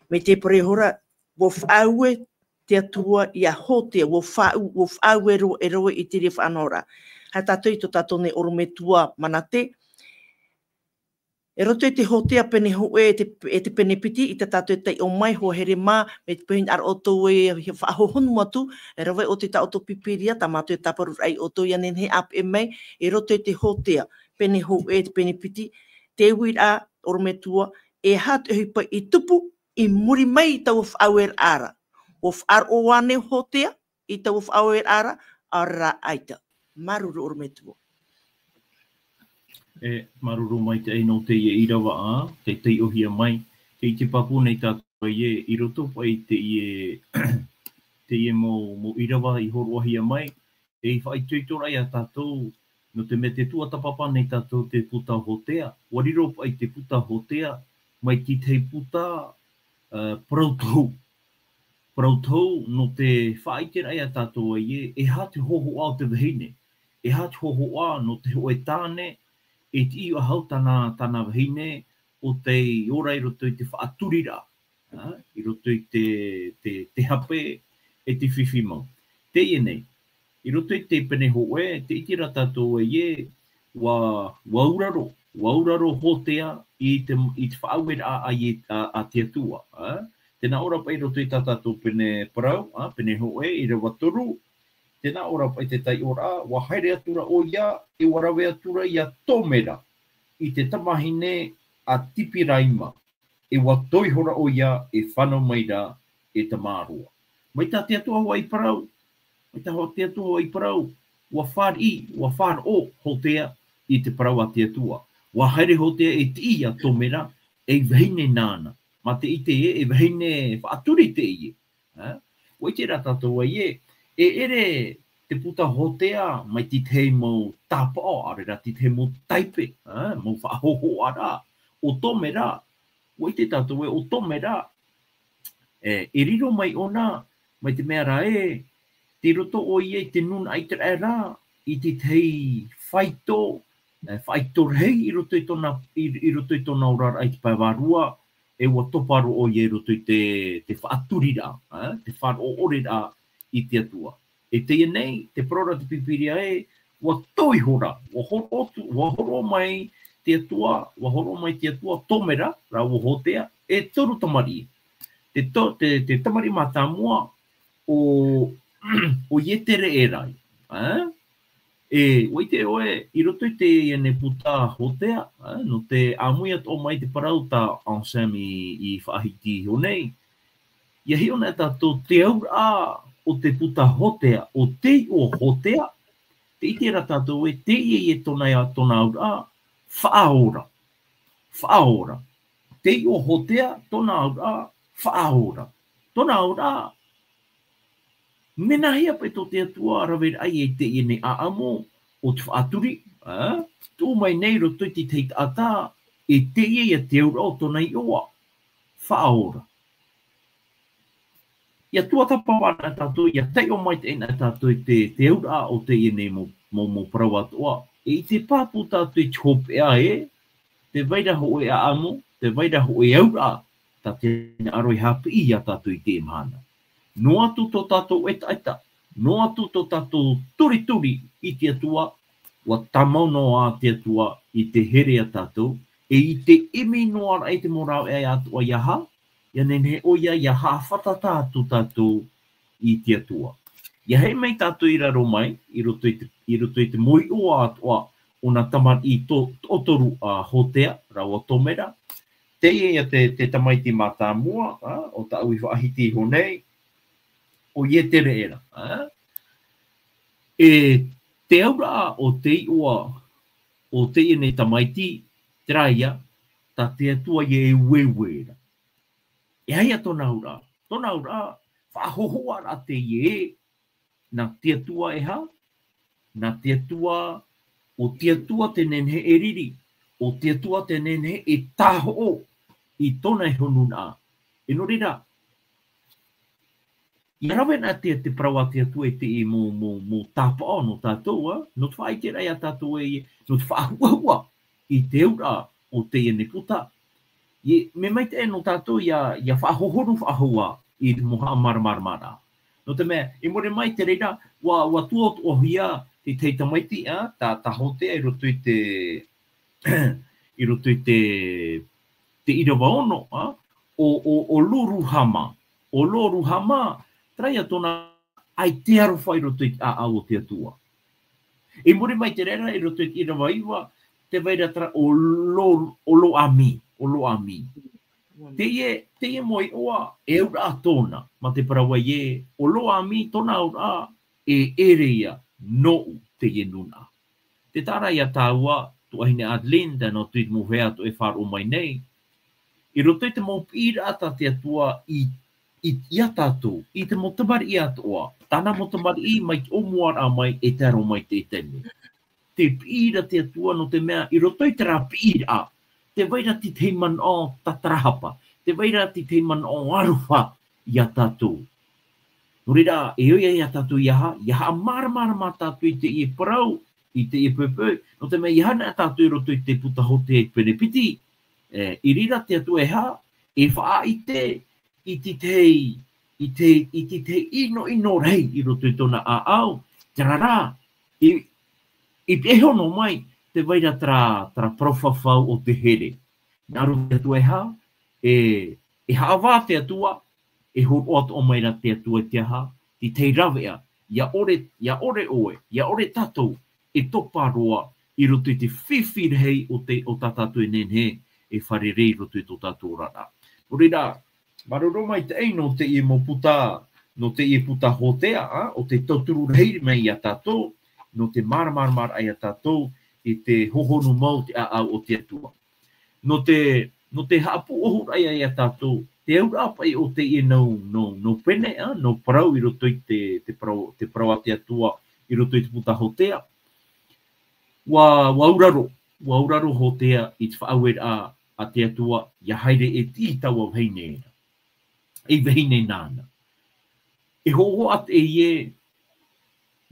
Mai te parau iho ra, ʻua faʻaue te Atua ia Hōtea, ʻua faʻau-, ʻua faʻaue roa e rave i te reira faʻanahoraʻa. Haere tātou i tō tātou nei ʻorometua Manate, i roto i te Hōtea pene hōʻē e te, e te pene piti, ʻeita tātou e taiʻo mai, ʻua haere mai, mai te peu hinaʻaro ʻoutou e faʻahohonu atu, e rave ʻoutou i tā ʻoutou Pīpīria, tā mātou e tāparu ai ʻoutou ʻia nehenehe e ʻāpeʻe mai, i roto i te Hōtea, pene hōʻē e te pene piti, te uiraʻa, ʻorometua, e aha te ʻohipa i tupu, i muri mai i taua faʻaueraʻa ra. ʻUa faʻaroʻo ānei Hōtea i taua faʻaueraʻa ra, ʻaore rā ʻaita. Māuruuru ʻorometua. E, māuruuru maitaʻi nō teie ʻīrava ā, tei taiʻohia mai, tei ʻite pāpū nei tātou ē, i roto paʻi i teie, teie mau, mau ʻīrava i hōroʻahia mai, e faʻaitoitoraʻa ia tātou, nō te mea tē tuatāpapa nei tātou te puta Hōtea, ʻua riro paʻi te puta Hōtea, mai te tahi puta, ā, parau tohu. Parau tohu nō te faʻaʻiteraʻa ia tātou ē, e aha te hōhoʻa o te vahine, e aha te hōhoʻa nō te hōʻē tāne, e tiʻi ahau tāna, tāna vahine, ʻo tei ora i roto i te faʻaturiraʻa, ā, i roto i te, te, te hape, e te fifi mau. Teie nei, i roto i te pene hōʻē, tē ʻite ra tātou ē, ʻua, ʻua auraro, ʻua auraro Hōtea i te, i te faʻaueraʻa a Ie-, a, a te Atua, ā? Tē nā ʻō ra paʻi i roto i tā tātou pene parau, ā, pene hōʻē, ʻīrava toru, tē nā ʻō ra paʻi te taiʻoraʻa, ʻua haere atu ra ʻoia, e ʻua rave atu ra ia Tomera, i te tamahine a Tipiraima, e ʻua toe ihora ʻoia e fānau mai ra e tamaroa. Mai tā te Atua hoʻi i parau, mai tā ho-, te Atua hoʻi i parau, ʻua fāriʻi, ʻua faʻaroʻo Hōtea i te parau a te Atua. ʻUa haere Hōtea e tiʻi ia Tomera, ei vahine nāna. Mā te ʻite ē, e vahine faʻaturi teie. Ā? ʻUa ʻite ra tātou ē, e ʻere te puta Hōtea mai te tahi mau tāpaʻo, ʻaore rā te tahi mau taipe, ā, mau faʻahōhoʻaraʻa. ʻO Tomera, ʻua ʻite tātou ē, ʻo Tomera, e, e riro mai ʻōna, mai te mea ra ē, tei roto ʻoia i te nūnaʻa ʻĪteraʻera, i te tahi faito, e, faito rahi i roto i tōna, i, i roto i tōna oraraʻa i te pae vārua, e ʻua topa roa ʻoia i roto i te, te faʻaturiraʻa, ā, te faʻaroʻo ʻore ra i te Atua. E teie nei, tē parau ra te Pīpīria ē, ʻua toe ihora, ʻua hōroʻa atu, ʻua hōroʻa mai te Atua, ʻua hōroʻa mai te Atua, Tomera, rāua Hōtea, e toru tamariʻi. Te to-, te, te tamariʻi mātāmua, ʻo, ʻo Ietereʻera, ā? E, ʻua ʻite ʻoe, i roto i teie nei puta Hōtea, ā, nō te ʻāmui atoʻa mai te parau tā Anselme i, i faʻahiti iho nei. ʻIa hiʻo na tātou te auraʻa o te puta Hōtea, ʻo tei iʻoa Hōtea, tē ʻite ra tātou ē, teie ïa tōna, tōna auraʻa, faʻaora. Faʻaora. Tei iʻoa Hōtea, tōna auraʻa, faʻaora. Tōna auraʻa, mea nāhea paʻi tō te Atua raveraʻa i teie nei ʻāʻamu o te faʻaturi, ā? Tuʻu mai nei i roto i te tahi taʻata, e teie ïa te auraʻa o tōna iʻoa. Faʻaora. ʻIa tuatāpapa na tātou, ʻia taiʻo maitaʻi na tātou i te, te auraʻa o teie nei mau, mau, mau parau atoʻa. E i te pāpū tātou i te hopeʻa ē, tē vai ra hōʻē ʻāʻamu, tē vai ra hōʻē auraʻa, tā te hinaʻaro i haʻapiʻi ia tātou i teie mahana. Noa atu tō tātou ʻetaʻeta, noa atu tō tātou turituri i te Atua, ʻua tāmau noa te Atua i te here ia tātou, e i te ʻimi noa ra i te mau rāveʻa atoʻa ʻia hā, ʻia nehenehe ʻoia ʻia haʻafātata atu tātou i te Atua. ʻIa haere mai tātou i raro mai, i roto i te, i roto i te mau iʻoa atoʻa o nā tamariʻi to-, toʻotoru a Hōtea, rāua Tomera. Teie ïa te, te tamaiti mātāmua, ā, o tāʻu i faʻahiti iho nei, ʻo Ietereʻera, ā. E te auraʻa o te iʻoa, o teie nei tamaiti, terā ïa, tā te Atua ïa e ueue ra. E aha ïa tōna auraʻa? Tōna auraʻa, faʻahōhoʻaraʻa teie ē, nā te Atua e hā? Nā te Atua, ʻo te Atua tē nehenehe e riri, ʻo te Atua tē nehenehe e tāhoʻo i tōna iho nūnaʻa. E nō reira, ʻia rave na te, te parau a te Atua i te mau, mau, mau tāpaʻo nō tātou, ā, nō te faʻaʻiteraʻa ia tātou ē, nō te faʻahuʻahuʻa i te auraʻa o teie nei puta. ʻIa, mea maitaʻi nō tātou ʻia, ʻia faʻahohonu faʻahou ā i te mau haʻamāramaramaraʻa. Nō te mea, i muri mai te reira, ʻua, ʻua tuaotoʻohia te tahi tamaiti, ā, tā, tā Hōtea i roto i te, i roto i te, te ʻīrava ono, ā, ʻo, ʻo, ʻo Loruhama. ʻO Loruhama, terā ïa tōna ʻaita e aroha i roto i te ʻāʻau o te Atua. I muri mai te reira, i roto i te ʻīrava iva, tē vai ra terā ʻo Lo-, ʻo Loami, ʻo Loami. Teie, teie mau iʻoa, e auraʻa tōna, mā te parau ē, ʻo Loami tōna auraʻa, e ʻere ïa nōʻu teie nūnaʻa. Tē taʻa ra ia tāua, tuahine Adeline, tae noa atu i te mau hea atoʻa e faʻaroʻo mai nei. I roto i te mau piʻiraʻa tā te Atua i, i, ia tātou, i te mau tamariʻi atoʻa, tāna mau tamariʻi mai te ʻōmuaraʻa mai e tae roa mai i teie nei. Tē piʻi ra te Atua nō te mea, i roto i terā piʻiraʻa, tē vai ra te tahi manaʻo tātarahapa, Tē vai ra te tahi manaʻo aroha iā tātou. Nō reira, e ʻoia iā tātou ia ha, ia haʻamāramarama tātou i teie parau, i teie poipoi, nō te mea ia haere tātou i roto i te puta Hōtea i te pene piti. E, i reira te Atua e ha, e faʻaʻite i te tahi, i te, i te tahi ʻinoʻino rahi i roto i tōna ʻāʻau, terā rā, i, i pīhaʻi iho noa mai, tē vai ra terā, terā parau fafau o te here. Hinaʻaro te Atua e ha, e, e haʻavā te Atua, e hōroʻa atoʻa mai ra te Atua i te aha, te tahi rāveʻa, ʻia ʻore, ʻia ʻore ʻoe, ʻia ʻore tātou, e topa roa, i roto i te fifi rahi o te, o tā tātou e nehenehe, e fārerei i roto i tō tātou oraraʻa. Nō reira, māuruuru maitaʻi nō teie mau puta, nō teie puta Hōtea, ā, ʻo tē tauturu rahi mai iā tātou, nō te māramarama iā tātou, i te hohonu mau te ʻāʻau o te Atua. Nō te, nō te haʻapūʻohuraʻa iā tātou, te auraʻa paʻi o teie nau, nau, nau pene, ā, nau parau i roto i te, te parau, te parau a te Atua, i roto i te puta Hōtea. ʻUa, ʻua auraro, ʻua auraro Hōtea i te faʻaueraʻa a te Atua, ʻia haere e tiʻi taua vahine ra. Ei vahine nāna. E hōhoʻa teie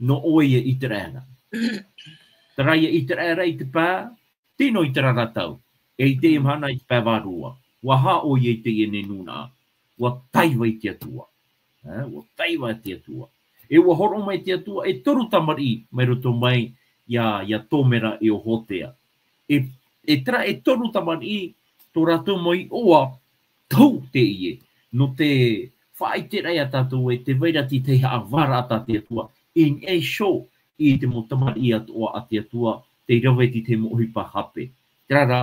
nō ʻoe ia ʻĪteraʻera. Terā ia ʻĪteraʻera i te pae, tino i terā ra tau. E i teie mahana i te pae vārua. ʻUa ha ʻoia i teie nei nūnaʻa. ʻUa taiva i te Atua. Ā, ʻua taiva i te Atua. E ʻua hōroʻa mai te Atua, e toru tamariʻi, mai roto mai iā, iā Tōmera e ʻo Hōtea. E, e terā e toru tamariʻi, tō rātou mau iʻoa, tau teie. Nō te faʻaʻiteraʻa iā tātou ē, tē vai ra te tahi haʻavāraʻa tā te Atua, i niʻa iho i te mau tamariʻi atoʻa a te Atua, tei rave i te mau ʻohipa hape. Terā rā,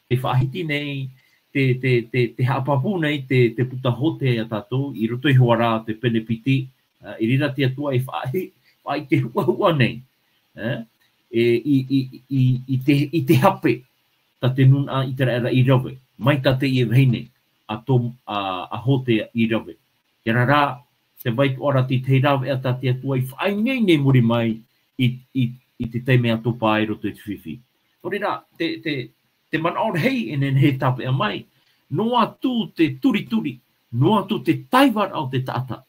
tē faʻahiti nei, te, te, te, tē haʻapāpū nei te, te puta Hōtea iā tātou, i roto iho ā ra te pene piti, ā, i reira te Atua e faʻaʻi-, faʻaʻite huʻahuʻa nei, ā, e, i, i, i, i te, i te hape, tā te nūnaʻa ʻĪteraʻera i rave, mai tā teie vahine, a Tō-, a, a Hōtea i rave. Terā rā, tē vai atoʻa ra te tahi rāveʻa tā te Atua i faʻaineine i muri mai i, i, i te taime a Topa i roto i te fifi. Nō reira, te, te, te manaʻo rahi e nehenehe e tāpeʻa mai, noa atu te turituri, noa atu te taivaraʻa o te taʻata,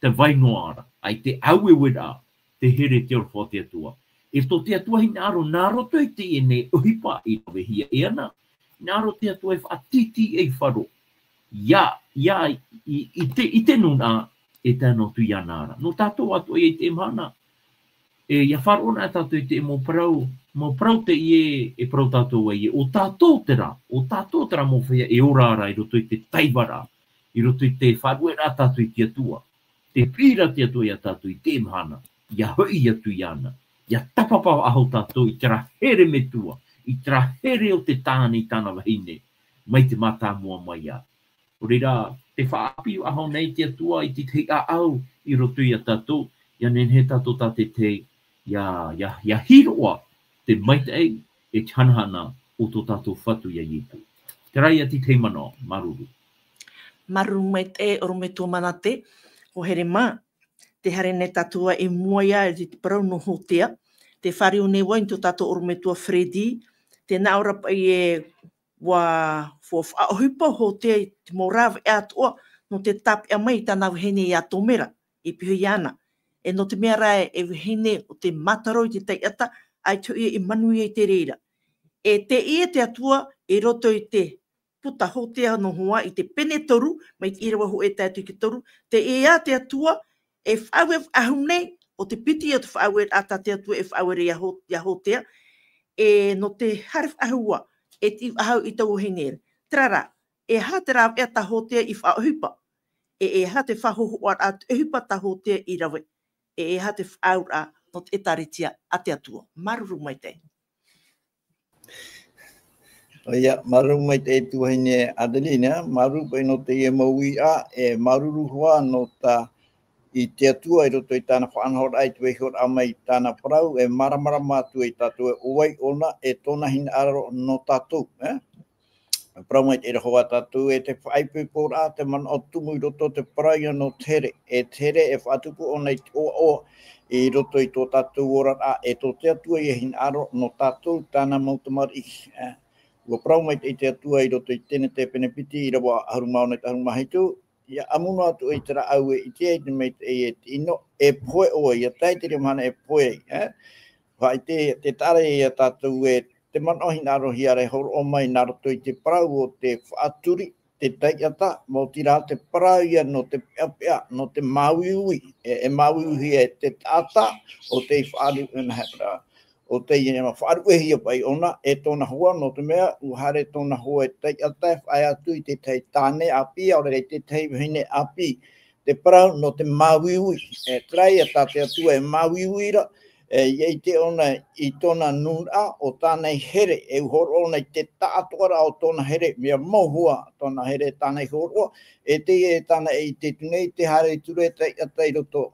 tē vai noa ra, ʻaita e aueueraʻa, te here, te aroha o te Atua. E tō te Atua hinaʻaro nā roto i teie nei ʻohipa i ravehia e ana, hinaʻaro te Atua e faʻatītīʻaifaro. Ia, ia, i, i te, i te nūnaʻa, e tae noa atu iāna ra. Nō tātou atoʻa ia i teie mahana, e, ʻia faʻaroʻo na tātou i te mau parau, mau parau teie e parau tātou ai ē, ʻo tātou terā, ʻo tātou terā mau feiā e ora ra i roto i te taivaraʻa, i roto i te faʻarueraʻa a tātou i te Atua. Tē piʻi ra te Atua iā tātou i teie mahana, ʻia hoʻi atu iāna, ʻia tāpapa faʻahou tātou i terā here metua, i terā here o te tāne i tāna vahine, mai te mātāmua mai ā. Nō reira, tē faʻaʻāpī faʻahou nei te Atua i te tahi ʻāʻau i roto iā tātou, ʻia nehenehe tātou tātaʻitahi, ʻia, ʻia, ʻia hiroʻa te maitaʻi e te hanahana o tō tātou Fatu ia Ietu. Terā ia te tahi manaʻo, māuruuru. Māuruuru maitaʻi, ʻorometua Manate, ʻo here mā, tē haere nei tātou i mua ia i te parau nō Hōtea, tē fāriu nei vau i tō tātou ʻorometua Freddy, tē nā ʻō ra paʻi ē ʻua, ʻua faʻaʻohipa Hōtea i te mau rāveʻa atoʻa, nō te tāpeʻa mai i tāna vahine ia Tōmera, i pihaʻi iāna. E nō te mea rā e vahine ʻo te mātaro i te taʻata, ʻaita hoʻi e manuia i te reira. E teie te Atua, i roto i te puta Hōtea noa hoʻi i te pene toru, mai te ʻīrava hōʻē tae atu i te toru, teie te Atua, e faʻaue faʻahou nei, ʻo te piti o te faʻaueraʻa tā te Atua e faʻaue ra ia Hō-, ia Hōtea, e nō te haere faʻahou ā, e tiʻi faʻahou i taua vahine ra. Terā rā, e aha te rāveʻa tā Hōtea i faʻaʻohipa? E, e aha te faʻahōhoʻaraʻa te ʻohipa tā Hōtea i rave? E, e aha te faʻaauraʻa nō te ʻĒtārētia a te Atua? Māuruuru maitaʻi. ʻOia, māuruuru maitaʻi e tuahine Adeline, māuruuru paʻi nō teie mau uiraʻa, e māuruuru hoʻi nō tā i te Atua i roto i tāna faʻanahoraʻa i te vaihoraʻa mai i tāna parau, e māramarama atu ai tātou ē ʻo vai ʻōna, e tōna hinaʻaro nō tātou, e? Parau maitaʻi ra hoʻi tātou, e te faʻaipoiporaʻa, te manaʻo tumu i roto i te parau ia nō te here, e te here e faʻatupu ʻōna i te ʻoaʻoa, i roto i tō tātou oraraʻa, e tō te Atua ia hinaʻaro nō tātou tāna mau tamariʻi, e? Ua parau mai te, te Atua i roto i Tenete pene piti, ʻīrava ʻahuru mā ono, ʻahuru mā hitu, ʻia ʻamu noa atu ʻoe i te rāʻau e ʻite ai te maitaʻi e te ʻino, e pohe ʻoe, ʻia tae i te reira mahana e pohe ai, e? Faʻaʻite, te taʻa ra ia tātou e, te manaʻo hinaʻarohia ra e hōroʻa mai nā roto i te parau o te faʻaturi, te taiʻata, maoti rā te parau ia nō te peʻapeʻa, nō te māuiui, e, e māuiuihia e te taʻata, ʻo tei faʻaru-, e, nā hea parau, ʻo tei faʻaruʻehia paʻi ʻōna, e tōna hoa, nō te mea, ʻua haere tōna hoa e taiʻata, e faʻaea atu i te tahi tāne ʻāpī, ʻaore rā i te tahi vahine ʻāpī. Te parau nō te māuiui, e, terā ia tā te Atua e māuiui ra, e, ʻia ʻite ʻōna i tōna nūnaʻa ʻo tāna i here, e ʻua hōroʻa ʻōna i te taʻatoʻaraʻa o tōna here, mea mau hoʻi tōna here tāna i hōroʻa, e teie tāna e ʻite atu nei, te haere atu ra e taiʻata i roto.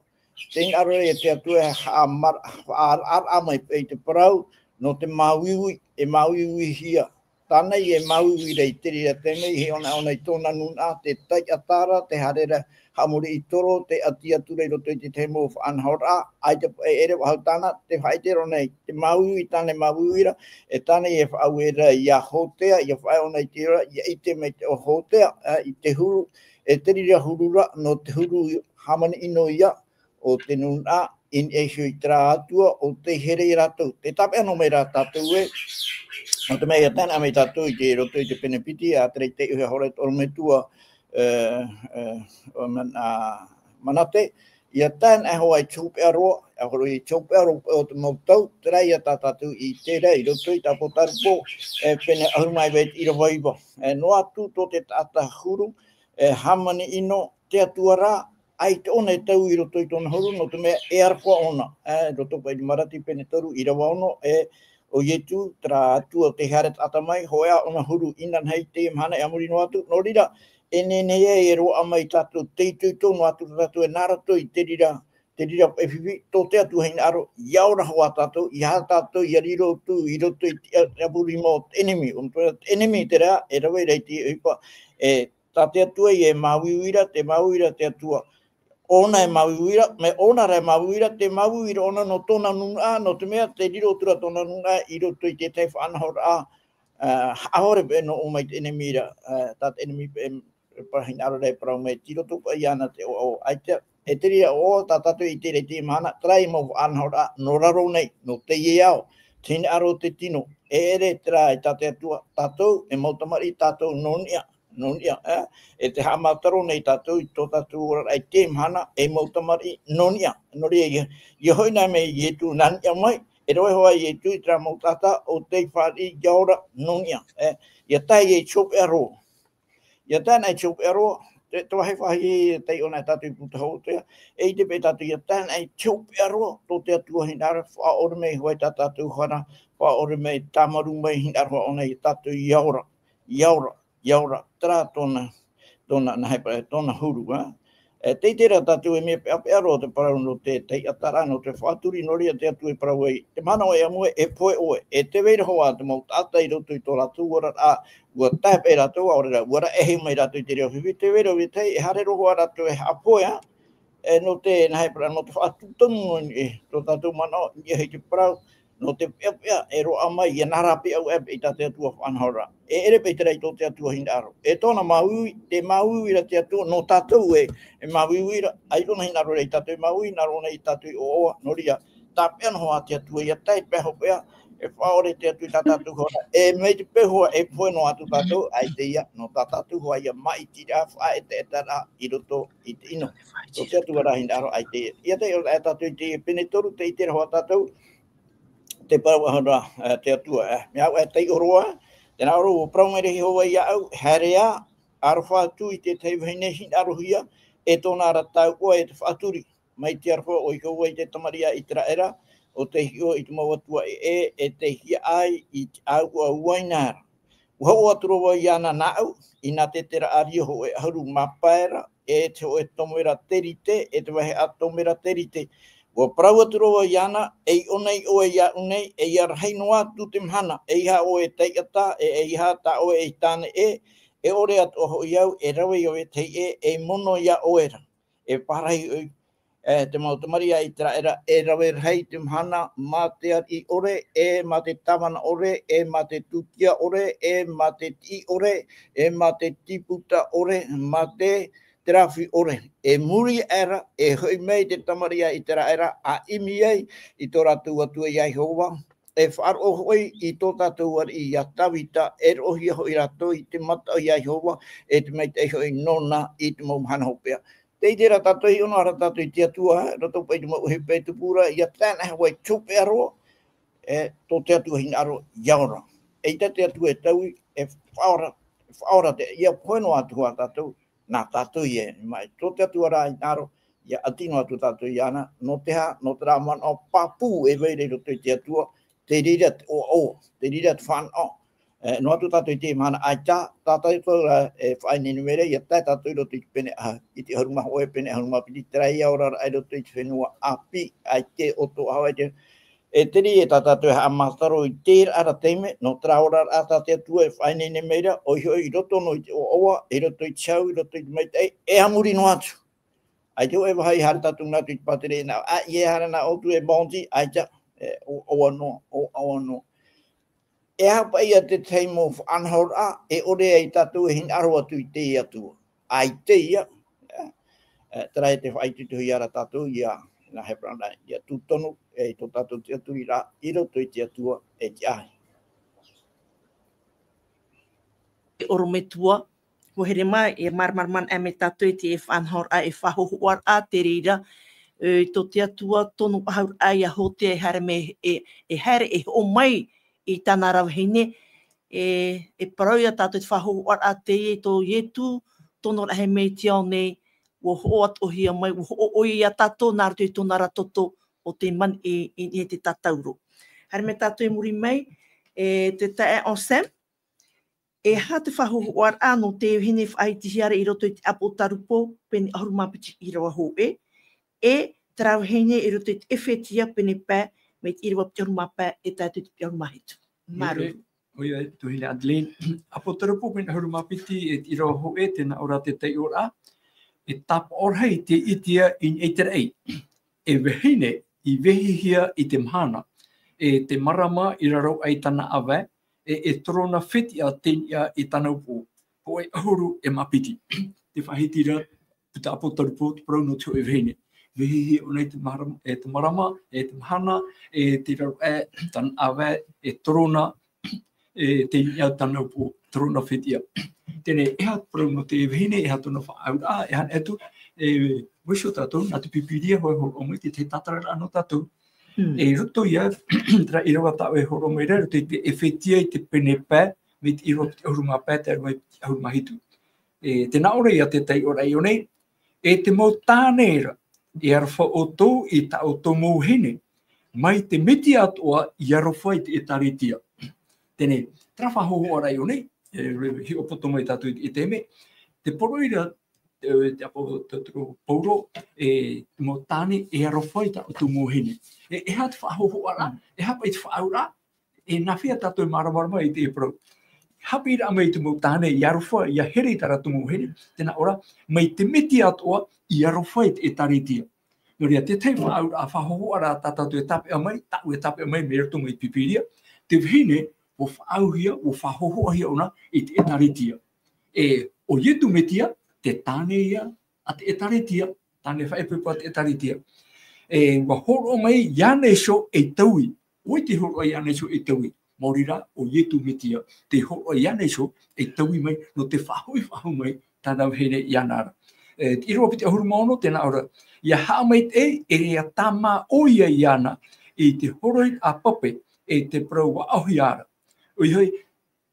Tē hinaʻaro ra ia te Atua e haʻamara-, haʻaraʻaraʻa mai paʻi te parau, nō te māuiui, e māuiuihia. Tāna e māuiui ra i te reira taime, e hiʻo anaʻe ʻōna i tōna nūnaʻa, te taiʻata ra, te haere ra, haʻamori i toro, te ʻati atu ra i roto i te tahi mau faʻanahoraʻa, ʻaita paʻi e ʻere faʻahou tāna, te faʻaʻite ra ʻōna i te māuiui, tāna e māuiui ra, e tāna e faʻaue ra ia Hōtea, ʻia faʻaea ʻōna i te reira, ʻia ʻite mai te, ʻo Hōtea, ā, i te huru, e te reira huru ra, nō te huru hāmani ʻino ia, ʻo te nūnaʻa, i niʻa iho i terā Atua, ʻo tei here ia rātou. Tē tāpeʻa noa mai ra tātou ē, nō te mea ʻia tae anaʻe mai tātou i te roto i te pene piti, ā, terā i te ʻohipa hora e toru metua, e, e, o man-, ā, Manate, ʻia tae anaʻe hoʻi i te hopeʻa roa, ʻia horo i te hopeʻa roa o te mau tau, terā ia tā tātou i ʻite ra i roto i te Apotarupo, e, pene ʻahuru mā iva i te ʻīrava iva. E, noa atu tō te taʻata huru, e, hāmani ʻino, te Atua rā, ʻaita ʻōna e tau i roto i tōna huru, nō te mea e aroha ʻōna, e, roto paʻi i te Marati pene toru, ʻīrava ono, e, ʻo Ietu, terā Atua tei haere taʻata mai, hōʻē ʻōna huru, inanahi i teie mahana e a muri noa atu, nō reira, e nehenehe ai e roaʻa mai tātou, te itoito noa atu tātou e nā roto i te reira, te reira paʻi fifi, tō te Atua hinaʻaro, ʻia ora hoʻi tātou, ʻeiaha tātou, ʻia riro atu, i roto i te, te ʻāpurima o te ʻenemi, ʻo te ʻenemi terā, e rave ra i te ʻohipa, e, tā te Atua ia e māuiui ra, tē māuiui ra te Atua. ʻŌna e māuiui ra, mea ʻōna rā e māuiui ra, tē māuiui ra ʻōna nō tōna nūnaʻa, nō te mea tē riro atu ra tōna nūnaʻa i roto i te tahi faʻanahoraʻa, ā, haʻahore paʻi nō ʻō mai te ʻenemi ra, ā, tā te ʻenemi paʻi, e parau hinaʻaro ra e parau mai, tei roto paʻi iāna te ʻoaʻoa. ʻAita, e te reira ʻoaʻoa tā tātou i ʻite ra i teie mahana, terā ia mau faʻanahoraʻa, nō raro nei, nō teie ao, te hinaʻaro o te tino, e ʻere terā i tā te Atua, tātou, e mau tamariʻi tātou nō niʻa, nō niʻa, ā, e tē haʻamātaro nei tātou i tō tātou oraraʻa i teie mahana, e mau tamariʻi nō niʻa. Nō reira, ʻia, ʻia hoʻi anaʻe mai Ietu nā niʻa mai, e rave hoʻi Ietu i terā mau taʻata ʻo tei fāriʻi ʻia ora nō niʻa, ā, ʻia tae i te hopeʻa roa. ʻIa tae anaʻe i te hopeʻa roa, te, te vāhi faʻahiahia e taiʻo anaʻe tātou i puta Hōtea, e ʻite paʻi tātou ʻia tae anaʻe i te hopeʻa roa, tō te Atua hinaʻaro, faʻaʻore mai hoʻi tā tātou hara, faʻaʻore mai tāmarū mai hinaʻaro ʻōna ia tātou ʻia ora, ʻia ora, ʻia ora, terā tōna, tōna, nā hea parau, tōna huru, ā. E, tē ʻite ra tātou e mea peʻapeʻa roa te parau nō te taiʻataraʻa, nō te faʻaturi, nō reira te Atua e parau ai, te mahana ʻoe e ʻamu ai, e pohe ʻoe, e tē vai ra hoʻi te mau taʻata i roto i tō rātou oraraʻa, ʻua tae paʻi rātou, ʻaore rā, ʻua raʻehia mai rātou i te reo fifi, tē vai ra vetahi, e haere roa hoʻi rātou e haʻapohe, ā, e, nō te, nā hea parau, nō te faʻatūtonu, e, tō tātou manaʻo, i niʻa i te parau, nō te peʻapeʻa, e roaʻa mai, ʻia nā rā paʻi ʻoe e tā te Atua faʻanahoraʻa. E ʻere paʻi terā i tō te Atua hinaʻaro. E tōna māuiui, tē māuiui ra te Atua, nō tātou ē, e māuiui ra, ʻaita ʻōna hinaʻaro ra ia tātou e māuiui, hinaʻaro ʻōna ia tātou e ʻoaʻoa, nō reira, tāpeʻa noa hoʻi te Atua ʻia tae i te pae hopeʻa, e faʻaʻore te Atua i tā tātou hara, e mai te peu hoʻi, e pohe noa atu tātou, ʻaita ia, nō tā tātou hoʻi ia maʻitiraʻa, faʻaʻetaʻetaraʻa i roto i te ʻino. Tō te Atua rā hinaʻaro ʻaita ia. ʻIa tae anaʻe tātou i te pene toru, tē ʻite ra hoʻi tātou, te parau faʻahou ra, ā, te Atua, ā. Mea au e taiʻo roa, tē nā ʻō ra, ʻua parau mai ra Iehova iāʻu, haere ā, aroha atu i te tahi vahine hinaʻarohia, e tōna ra tauʻa e te faʻaturi. Mai te aroha o Iehova i te tamariʻi a Iteraʻera, ʻo tei hiʻo i te mau atua ʻē, e tei hiaʻai i te ʻāuʻa uaina ra. ʻUa hoʻo atu ra vau iāna nāʻu, i nā tētera ʻārio hōʻē ʻahuru mā pae ra, e te hōʻē tomera terite, e te vāhi ʻātomera terite. ʻUa parau atu ra vau iāna, ʻEi ʻōna ʻoe iāʻu nei, ʻeiaha rahi noa atu te mahana, ʻeiaha ʻoe e taiʻata, e ʻeiaha tā ʻoe ei tāne ʻē, e ʻore atoʻa hoʻi au e rave iā vetahi ʻē, ei mono iā ʻoe ra. E pārahi ʻoe, e te mau tamariʻi a Iteraera, e rave rahi te mahana mā te ariʻi ʻore, e mā te tāvana ʻore, e mā te tūtia ʻore, e mā te tiʻi ʻore, e mā te tīputa ʻore, mā te, te rāhui ʻore. E muri aʻe ra, e hoʻi mai te tamariʻi a Iteraera, a ʻimi ai i tō rātou Atua ia Iehova, e faʻaroʻo hoʻi i tō tātou ariʻi ia Tavita, e roʻohia hoʻi rātou i te mataʻu ia Iehova, e te maitaʻi hoʻi nōna i te mau mahana hopeʻa. Tē ʻite ra tātou i ʻō noa ra tātou i te Atua, e roto paʻi i te mau ʻohipa e tupu ra, ia tae noa hoʻi i te hopeʻa roa, e tō te Atua hinaʻaro ia ora. ʻEita te Atua e taui, e faʻaora, e faʻaora te, ia pohe noa atu hoʻi tātou, nā tātou ia, mai tō te Atua rā hinaʻaro, ia ʻati noa atu tātou iāna, nō te aha, nō terā manaʻo pāpū e vai ra i roto i te Atua, te reira te ʻoaʻoa, te reira te fānaʻo. E, noa atu tātou i te mahana ʻaita, tā tātou rā, e, faʻaineine mai ra, ia tae tātou i roto i te pene ʻaha, i te ʻahuru mā hōʻē, pene ʻahuru mā piti, terā ia oraraʻa i roto i te fenua ʻāpī, ʻaita e ʻoto ʻaho, ʻaita e, e te reira tā tātou e haʻamātaro i terā ra taime, nō terā oraraʻa tā te Atua e faʻaineine mai ra, ʻoia hoʻi i roto noa i te ʻoaʻoa, i roto i te hau, i roto i te maitaʻi, e a muri noa atu. ʻAita e vaha i haere tātou nā atu i te pātere, nā, ʻa, e haere nā ʻoutou e bondi, ʻaita, e, ʻo, ʻoaʻoa noa, ʻo, ʻoaʻoa noa. E aha paʻi ia te tahi mau faʻanahoraʻa, e ʻore ai tātou e hinaʻaro atu i te Atua. ʻAita ia, e, e, terā e te faʻaitoitohia ia ra tātou, ia, nā Heberana, ia tūtonu, e, i tō tātou tiʻaturiraʻa, i roto i te Atua, e te ʻahi. E orometua, ʻua haere mai, e māramarama mai tātou i te faʻanahoraʻa, e faʻahōhoʻaraʻa te reira, e, tō te Atua tonu ʻahuraʻa ia Hōtea e haere mai, e, e haere, e hoʻo mai i tāna ra vahine, e, e parau ia tātou te faʻahōhoʻaraʻa teie tō Ietu, tonoraʻa mai i te ao nei, ʻua hoʻo atoʻahia mai, ʻua hoʻo ʻoia ia tātou, nā roto i tōna ra toto, ʻo te man-, i, i, i te tatauro. Haere mai tātou i muri mai, e, te taeaʻe Anselme, e aha te faʻahōhoʻaraʻa nō te vahine faʻahitihia ra i roto i te ʻApotarupo, pene ʻahuru mā piti ʻīrava hōʻē, e terā vahine i roto i te Efetia pene pae, mai te ʻīrava piti ʻahuru mā pae, e tae atu i te piti ʻahuru mā hitu. Māuruuru. ʻOia, ʻoia, tuahine Adeline, ʻApotarupo pene ʻahuru mā piti, e te ʻīrava hōʻē, tē nā ʻō ra te taiʻoraʻa, e tāpaʻo rahi te ʻitea i niʻa i te raʻi. E vahine i vehihia i te mahana, e te marama i raro aʻe i tāna ʻāvae, e, e torona fetiʻa te niʻa i tāna upoʻo. Hōʻē ʻahuru e mā piti. Te faʻahiti ra, puta ʻApotarupo, te parau nō te hōʻē vahine. Vehihia ʻōna i te marama, e te marama, e te mahana, e te raro aʻe, tāna ʻāvae, e torona, e te niʻa tāna upoʻo, torona fetiʻa. Teie, e aha te parau nō te vahine, e aha tōna faʻaauraʻa, e aha atu, e, vaiiho tātou, nā te Pīpīria, hōʻē hōroʻa mai, te, te tātararaʻa nō tātou. Mm. E roto ia, terā ʻīrava tā ʻoe e hōroʻa mai ra, roto i te Efetia i te pene pae, mai te ʻīrava piti ʻahuru mā pae, tae roa i te piti ʻahuru mā hitu. E, tē nā ʻō ra ia te taiʻoraʻa i ʻō nei, e te mau tāne ra, e aroha ʻoutou i tā ʻoutou mau vahine, mai te Metia atoʻa i aroha i te ʻĒtārētia. Teie, terā faʻahōhoʻaraʻa i ʻō nei, e, hiʻopoʻa mai tātou i te, i te mea, te poroʻi ra, e, te ʻāpōsetolo Paulo, e, mau tāne, e aroha i tā ʻoutou mau vahine. E, e aha te faʻahōhoʻaraʻa, e aha paʻi te faʻaauraʻa, e nāfea tātou e māramarama i te parau. Haʻapiʻiraʻa mai te mau tāne, i aroha, ia here i tā rātou mau vahine, tē nā ʻō ra, mai te Metia atoʻa, i aroha i te ʻĒtārētia. Nō reira, te tahi faʻaauraʻa, faʻahōhoʻaraʻa tā tātou e tāpeʻa mai, tāʻu e tāpeʻa mai, mai roto mai te Pīpīria, te vahine, ʻua faʻaauhia, ʻua faʻahōhoʻahia ʻōna i te ʻĒtārētia. E, ʻo Ietu Metia, te tāne ia a te ʻĒtārētia, tāne faʻaipoipo a te ʻĒtārētia. E, ʻua hōroʻa mai iāna iho ei taui. ʻO vai tei hōroʻa iāna iho ei taui? Maori rā, ʻo Ietu Metia, tei hōroʻa iāna iho ei taui mai, nō te faʻahoʻi faʻahou mai tāna vahine iāna ra. E, te ʻīrava piti ʻahuru mā ono, tē nā ʻō ra, ʻia haʻamaitaʻi, e ʻia tāmā ʻoia iāna, i te horoʻa pape, e te parau aʻohia ra. ʻOia hoʻi,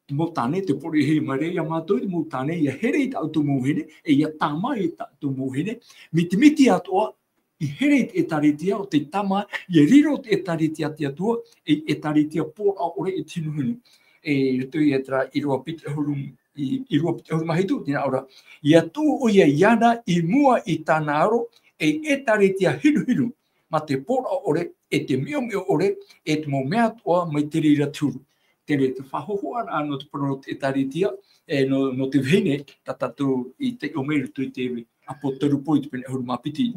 te mau tāne, tē poroʻihia mai ra ia mātou, te mau tāne, ʻia here i tā ʻoutou mau vahine, e ʻia tāmā i tā ʻoutou mau vahine, mai te Metia atoʻa, i here i te ʻĒtārētia, ʻo tei tāmā, ʻia riro te ʻĒtārētia a te Atua, ei ʻĒtārētia pōraʻa ʻore e te hinuhinu. E, roto ia terā ʻīrava piti ʻahuru, i, ʻīrava piti ʻahuru mā hitu, tē nā ʻō ra, ʻia tuʻu ʻoia iāna i mua i tāna aro, ei ʻĒtārētia hinuhinu, mā te pōraʻa ʻore, e te meʻomeʻo ʻore, e te mau mea atoʻa mai te reira te huru. Teie te faʻahōhoʻaraʻa nō te parau nō te ʻĒtārētia, e, nō, nō te vahine, tā tātou i taiʻo mai roto i te ʻĀpōsetolo Paulo i te pene ʻahuru mā piti.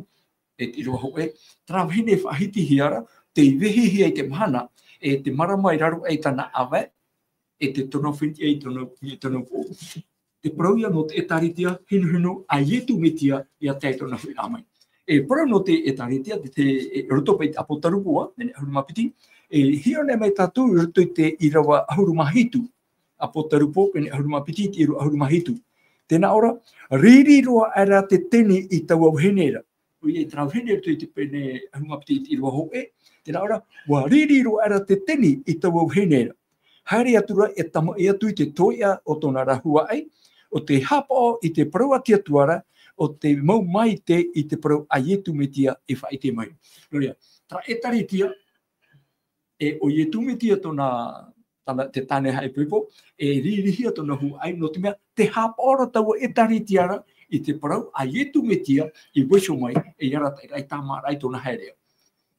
e te ʻīrava hōʻē, terā vahine e faʻahitihia ra, tei vehihia i te mahana, e te marama i raro aʻe i tāna ʻāvae, e te tono fiti ai tōna, i tōna pō. Te parau ia nō te ʻĒtārētia hinuhinu a Iesu Mesia ʻia tae i tōna huiraʻa mai. E parau nō te ʻĒtārētia, te, te, e roto paʻi i te ʻApotarupo, pene ʻahuru mā piti, e hiʻo nei mai tātou i roto i te ʻīrava ʻahuru mā hitu. ʻApotarupo, pene ʻahuru mā piti, te ʻīrava ʻahuru mā hitu. Tē nā ʻō ra, riri roa aʻera te teni i taua vahine ra. ʻOia, i terā vahine i roto i te pene ʻahuru mā piti i te ʻīrava hōʻē, tē nā ʻō ra, ʻua riri roa aʻera te teni i taua vahine ra. Haere atu ra e tamaʻi atu i te toeʻa o tōna ra huaʻai, ʻo tē haʻapaʻo i te parau a te Atua ra, ʻo tē mau maite i te parau a Iesu Mesia e faʻaʻite mai. Nō reira, terā ʻĒtārētia, e ʻo Iesu Mesia tōna, tāna, te tāne haʻaipoipo, e ririhia tōna huaʻai, nō te mea, tē haʻapaʻo ra taua ʻĒtārētia ra i te parau a Iesu Mesia i vaiiho mai, e arataʻi ra, e tāmāraʻa i tōna haereʻa.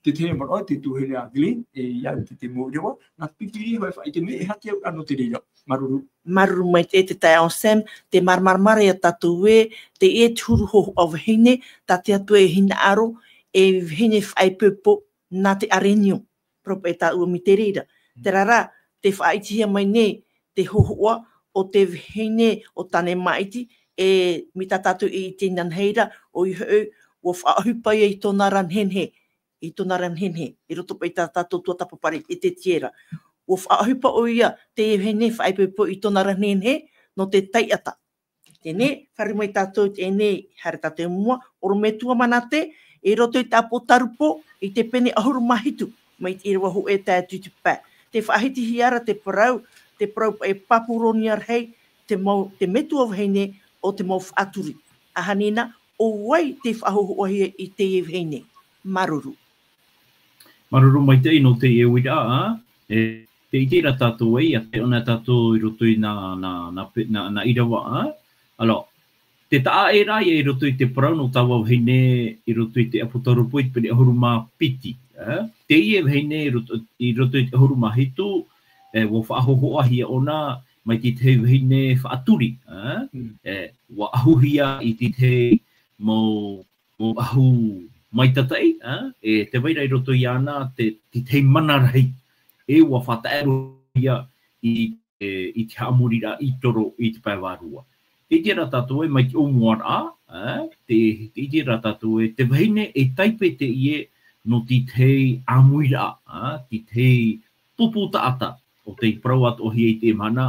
Te tahi manaʻo, te tuahine a Glenn, e ia te, te mau ʻīrava, nā te pīpīria hoʻi e faʻaʻite mai, e aha te auraʻa nō te reira. Māuruuru. Māuruuru maitaʻi te taeaʻe Sam, tē māramarama ra ia tātou ē, teie te huru hōhoʻa vahine, tā te Atua e hinaʻaro, e vahine faʻaipoipo, nā te arenio. Parau paʻi tāʻu mai te reira. Terā rā, tē faʻaʻitehia mai nei te hōhoʻa o te vahine ʻo Tane Māʻiti, e mai tā tātou e ʻite inānahi ra, ʻoia hoʻi, ʻua faʻaʻohipa ia i tōna ra nehenehe, i tōna ra nehenehe, i roto paʻi i tā tātou tuatāpaparaʻa i te tiera. ʻUa faʻaʻohipa ʻoia, teie vahine faʻaipoipo i tōna ra nehenehe, nō te taiʻata. Teie, fārerei mai tātou i teie, haere tātou i mua, ʻorometua Manate, i roto i te ʻApotarupo, i te pene ʻahuru mā hitu, mai te ʻīrava hōʻē tae atu i te pae. Tē faʻahitihia ra te parau, te parau paʻi Papuronia rahi, te mau, te metua vahine ʻo te mau faʻaturi. ʻAhani na, ʻo vai tei faʻahōhoʻahia i teie vahine. Māuruuru. Māuruuru maitaʻi nō teie uiraʻa, ā? E, tē ʻite ra tātou ē, ʻia taiʻo na tātou i roto i nā, nā, nā pe-, nā, nā ʻīrava, ā? Alors, te taʻa ʻē rā ia i roto i te parau nō taua vahine i roto i te ʻApotarupo i te pene ʻahuru mā piti, ā? Teie vahine i roto, i roto i te ʻahuru mā hitu, e, ʻua faʻahōhoʻahia ʻōna mai te tahi vahine faʻaturi, ā? Mm. E, ʻua ʻahuhia i te tahi mau mau ʻahu maitataʻi, ā, e tē vai ra i roto iāna te, te tahi mana rahi, e ʻua faʻataʻerohia i, e, i te haʻamoriraʻa i toro i te pae vārua. Tē ʻite ra tātou ē, mai te ʻōmuaraʻa, ā, tē, tē ʻite ra tātou ē, te vahine e taipe teie nō te tahi ʻāmuiraʻa, ā, te tahi pupu taʻata, ʻo tei parau atoʻahia i teie mahana,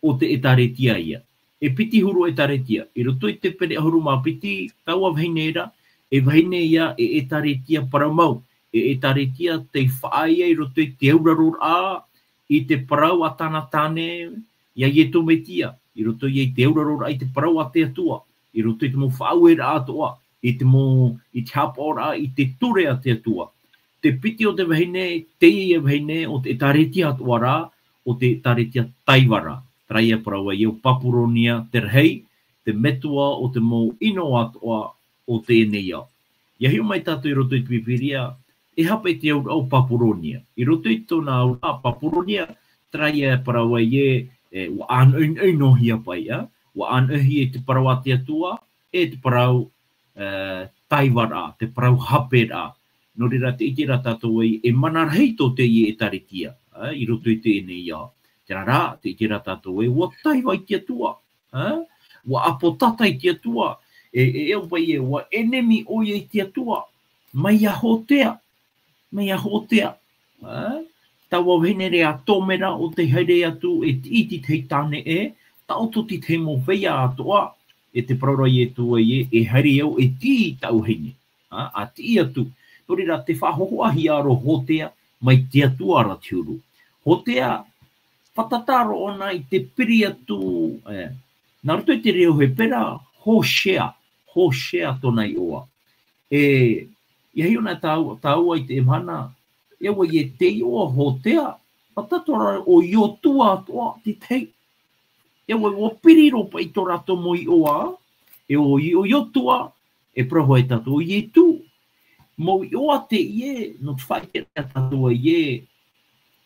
ʻo te ʻĒtārētia ia. E piti huru ʻĒtārētia, i roto i te pene ʻahuru mā piti, taua vahine ra, e vahine ia e ʻĒtārētia parau mau, e ʻĒtārētia tei faʻaea i roto i te auraroraʻa, i te parau a tāna tāne, ia Iesu Mesia, i roto ia i te auraroraʻa, i te parau a te Atua, i roto i te mau faʻaueraʻa atoʻa, i te mau, i te haʻapaʻoraʻa, i te ture a te Atua. Te piti o te vahine, teie vahine, ʻo te ʻĒtārētia atoʻa ra, ʻo te ʻĒtārētia taiva ra. Terā ia parau ai ʻo Papuronia te rahi, te metua o te mau ʻino atoʻa o teie nei ao. ʻIa hiʻo mai tātou i roto i te Pīpīria, e aha paʻi te auraʻa o Papuronia. I roto i tōna auraʻa Papuronia, terā ia parau ai ē, e, ʻua ʻānoʻinoʻinohia paʻi, ā? ʻUa ʻānoʻihia i te parau a te Atua, e te parau, e, taivaraʻa, te parau haperaʻa. Nō reira, tē ʻite ra tātou ē, e mana rahi tō teie ʻĒtārētia, ā, i roto i teie nei ao. Terā rā, tē ʻite ra tātou ē, ʻua taiva i te Atua, ā? ʻUa ʻāpōtata i te Atua, e, e, e au paʻi ē, ʻua ʻenemi ʻoia i te Atua, mai iā Hōtea, mai iā Hōtea, ā? Taua vahine ra a Tomera ʻo tei haere atu e tiʻi i te tahi tāne ʻē, taʻoto i te tahi mau feiā atoʻa, e te parau ra Iesu ē, e haere au e tiʻi i tāʻu vahine. Ā, ʻa tiʻi atu. Nō reira, tē faʻahōhoʻahia ra ʻo Hōtea mai te Atua ra te huru. Hōtea, fātata roa ʻōna i te piri atu, e, nā roto i te reo Hepera, Hōsea, Hōsea tōna iʻoa. E, ʻia hiʻo na tāu-, tāua i teie mahana, e au ē te iʻoa Hōtea, fātata roa ʻo Iotua atoʻa te tahi. E au ē ʻua piri roa paʻi tō rātou mau iʻoa, e ʻo, ʻo Iotua, e parau hoʻi tātou ʻo Iesu. Mau iʻoa teie, nō te faʻaʻite ra tātou ē,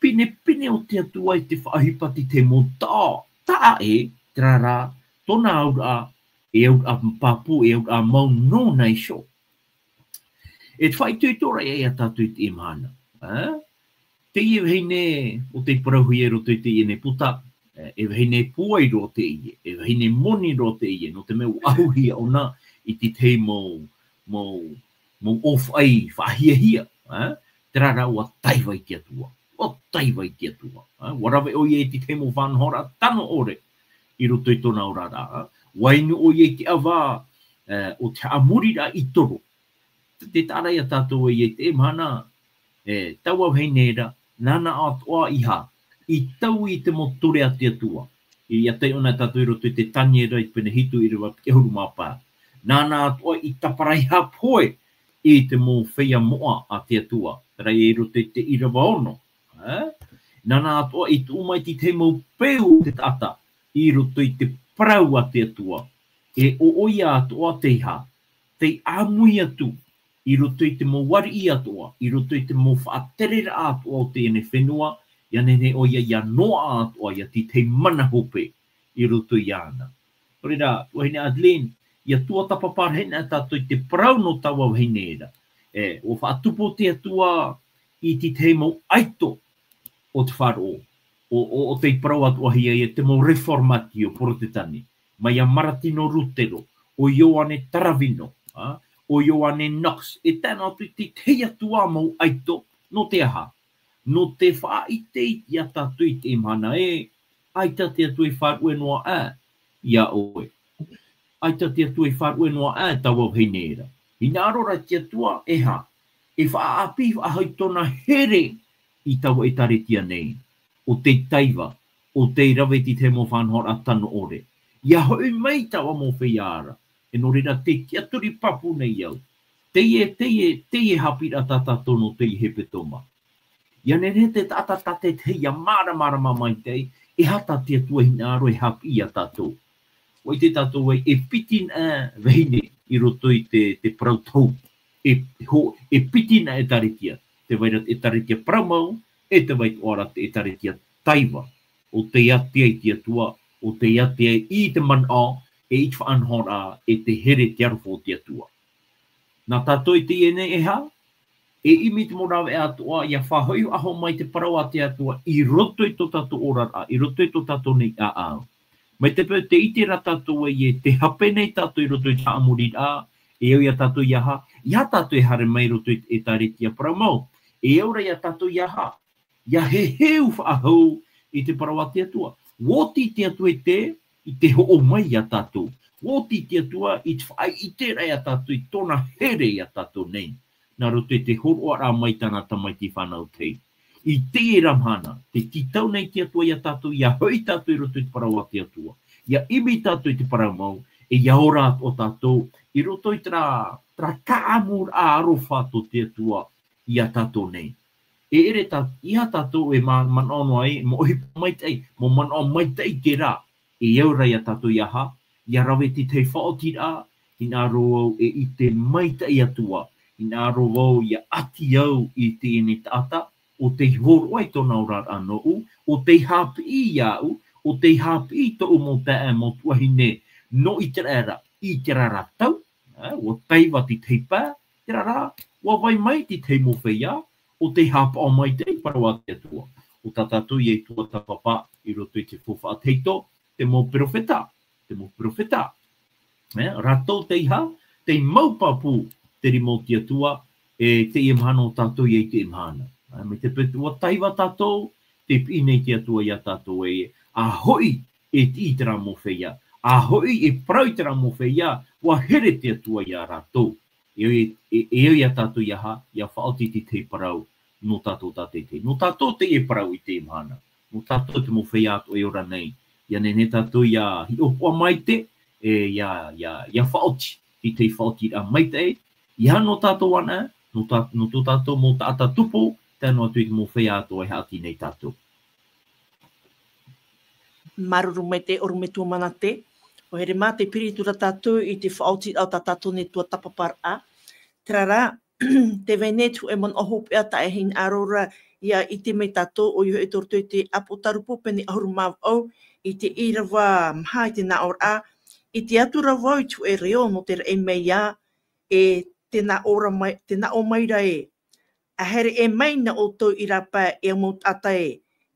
pinepine o te Atua i te faʻaʻohipa i te mau taʻa, taʻa ʻē, terā rā, tōna auraʻa, e auraʻa pāpū, e auraʻa mau nōna iho. E te faʻaitoito ra ia tātou i teie mahana. Ā? Teie vahine o tei parauhia i roto i teie nei puta, e, e vahine pūai roa teie, e vahine moni roa teie, nō te mea ʻua ʻahuhia ʻōna i te tahi mau, mau, mau ʻōfaʻi faʻahiahia, ā? Terā rā ʻua taiva i te Atua. ʻUa taiva i te Atua, ā? ʻUa rave ʻoia i te tahi mau faʻanahoraʻa tano ʻore i roto i tōna oraraʻa, ā? ʻUa inu ʻoia i te ʻava, e, o te haʻamoriraʻa i toro. Te taʻa ra ia tātou ē i teie mahana, e, taua vahine ra, nāna atoʻa i hā, i taui i te mau ture a te Atua. I, ʻia taiʻo na tātou i roto i te Taniera i te pene hitu ʻīrava piti ʻahuru mā pae. Nāna atoʻa i tāparaiha pohe i te mau feiā moʻa a te Atua, terā i roto i te ʻīrava ono. Ā? Nāna atoʻa i tuʻu mai te tahi mau peu o te taʻata i roto i te parau a te Atua. E ʻo ʻoia atoʻa tei hā, tei ʻāmui atu i roto i te mau ariʻi atoʻa, i roto i te mau faʻatereraʻa atoʻa o teie nei fenua, ʻia nehenehe ʻoia ʻia noaʻa atoʻa ia te tahi mana hope i roto iāna. Nō reira, tuahine Adeline, ʻia tuatāpapa rahi na tātou i te parau nō taua vahine ra. E, ʻua faʻatupu te Atua i te tahi mau ʻaito o te faʻaroʻo, ʻo, ʻo, ʻo tei parau atoʻahia ia te mau reformatio Porotetani, mai iā Maratino Rutero, ʻo Ioane Taravino, ā, ʻo Ioane Knox, e tae noa atu i te tahi atu ā mau ʻaito, nō te aha? Nō te faʻaʻite ia tātou i teie mahana ē, ʻaita te Atua i faʻaruʻe noa aʻe iā ʻoe. ʻAita te Atua i faʻaruʻe noa aʻe taua vahine ra. Hinaʻaro ra te Atua, e hā, e faʻaʻāpī faʻahou tōna here i taua ʻētāretia nei, ʻo tei taiva, ʻo tei rave i te tahi mau faʻanahoraʻa tano ʻore. ʻIa hoʻi mai taua mau feiā ra, e nō reira tē tiʻaturi pāpū nei au. Teie, teie, teie haʻapiʻiraʻa tā tātou nō teie hepetoma. ʻIa nehenehe te taʻata tātaʻitahi ʻia māramarama maitaʻi, e aha tā te Atua hinaʻaro e haʻapiʻi iā tātou. ʻUa ʻite tātou ē, e piti na vahine i roto i te, te parau tohu. E, ho, e piti na ʻētāretia. Tē vai ra te ʻētāretia parau mau, e tē vai atoʻa ra te ʻētāretia taiva. ʻO tei ʻite ai te Atua, ʻo tei ʻite ai i te manaʻo, e i te faʻanahoraʻa, e te here te aroha o te Atua. Nā tātou i teie nei e hā, e ʻimi te mau rāveʻa atoʻa, ʻia faʻahoʻi faʻahou mai te parau a te Atua i roto i tō tātou oraraʻa, i roto i tō tātou nei ʻāʻau. Mai te peu tē ʻite ra tātou ē, tē hape nei tātou i roto i te haʻamoriraʻa, e au ia tātou ʻia hā, ʻeiaha tātou e haere mai i roto i te ʻētāretia parau mau, e au ra ia tātou ʻia hā, ʻia heheu faʻahou i te parau a te Atua. ʻUa oti te Atua i te, i te hoʻo mai iā tātou. ʻUa oti te Atua i te faʻaʻiteraʻa iā tātou i tōna here iā tātou nei. Nā roto i te hōroʻaraʻa mai tāna tamaiti fānau tahi. I teie ra mahana, tē tītau nei te Atua iā tātou, ʻia hoʻi tātou i roto i te parau a te Atua. ʻIa ʻimi tātou i te parau mau, e ʻia ora atoʻa tātou, i roto i terā, terā taʻamuraʻa aroha tō te Atua iā tātou nei. E ʻere tā, ʻeiaha tātou e ma-, manaʻo noa ai, mau ʻohipa maitaʻi, mau manaʻo maitaʻi terā, e au ra ia tātou ʻia hā, ʻia rave i te tahi faʻaotiraʻa, hinaʻaro au e ʻite maitaʻi atu ā, hinaʻaro au ʻia ʻati au i teie nei taʻata, ʻo tei hōroʻa i tōna oraraʻa nōʻu, ʻo tei haʻapiʻi iāʻu, ʻo tei haʻapiʻi tōʻu mau taeaʻe mau tuahine, nō ʻĪteraʻera, i terā ra tau, ā, ʻua taiva te tahi pae, terā rā, ʻua vai mai te tahi mau feiā, ʻo tei haʻapaʻo maitaʻi i te parau a te Atua. ʻO tā tātou ïa i tuatāpapa i roto i te faufaʻa tahito, te mau perofeta, te mau perofeta. Ā, rātou tei hā, tei mau pāpū te rima o te Atua, e teie mahana ʻo tātou ïa i teie mahana. Ā, mai te peu ʻua taiva tātou, tē piʻi nei te Atua iā tātou ē, ʻa hoʻi e tiʻi i terā mau feiā, ʻa hoʻi e parau i terā mau feiā, ʻua here te Atua iā rātou. E au, e, e au ia tātou ʻia hā, ʻia faʻaoti i te tahi parau nō tātou tātaʻitahi. Nō tātou teie parau i teie mahana. Nō tātou te mau feiā atoʻa e ora nei. ʻIa nehenehe tātou ʻia hiʻopoʻa maitaʻi, e ʻia, ʻia, ʻia faʻaoti, te tahi faʻaotiraʻa maitaʻi. ʻEiaha nō tātou anaʻe, nō tā, nō tō tātou mau taʻata tupu, tae noa atu i te mau feiā atoʻa e haʻati nei tātou. Māuruuru maitaʻi ʻorometua Manate. ʻO here mā, tē piri atu ra tātou i te faʻaotiraʻa o tā tātou nei tuatāpaparaʻa. Terā rā, tē vai nei te hōʻē manaʻo hopeʻa tā e hinaʻaro ra ʻia ʻite mai tātou, ʻoia hoʻi tō roto i te Apotarupo pene ʻahuru mā vaʻu, i te ʻīrava maha i te nāʻōraʻa, ʻite atu ra vau i te hōʻē reo nō te raʻi mai ā, e te nā ʻō ra mai, te nā ʻō mai ra ē, ʻa haere e mai nā ʻoutou i rāpae e au mau taʻata ē,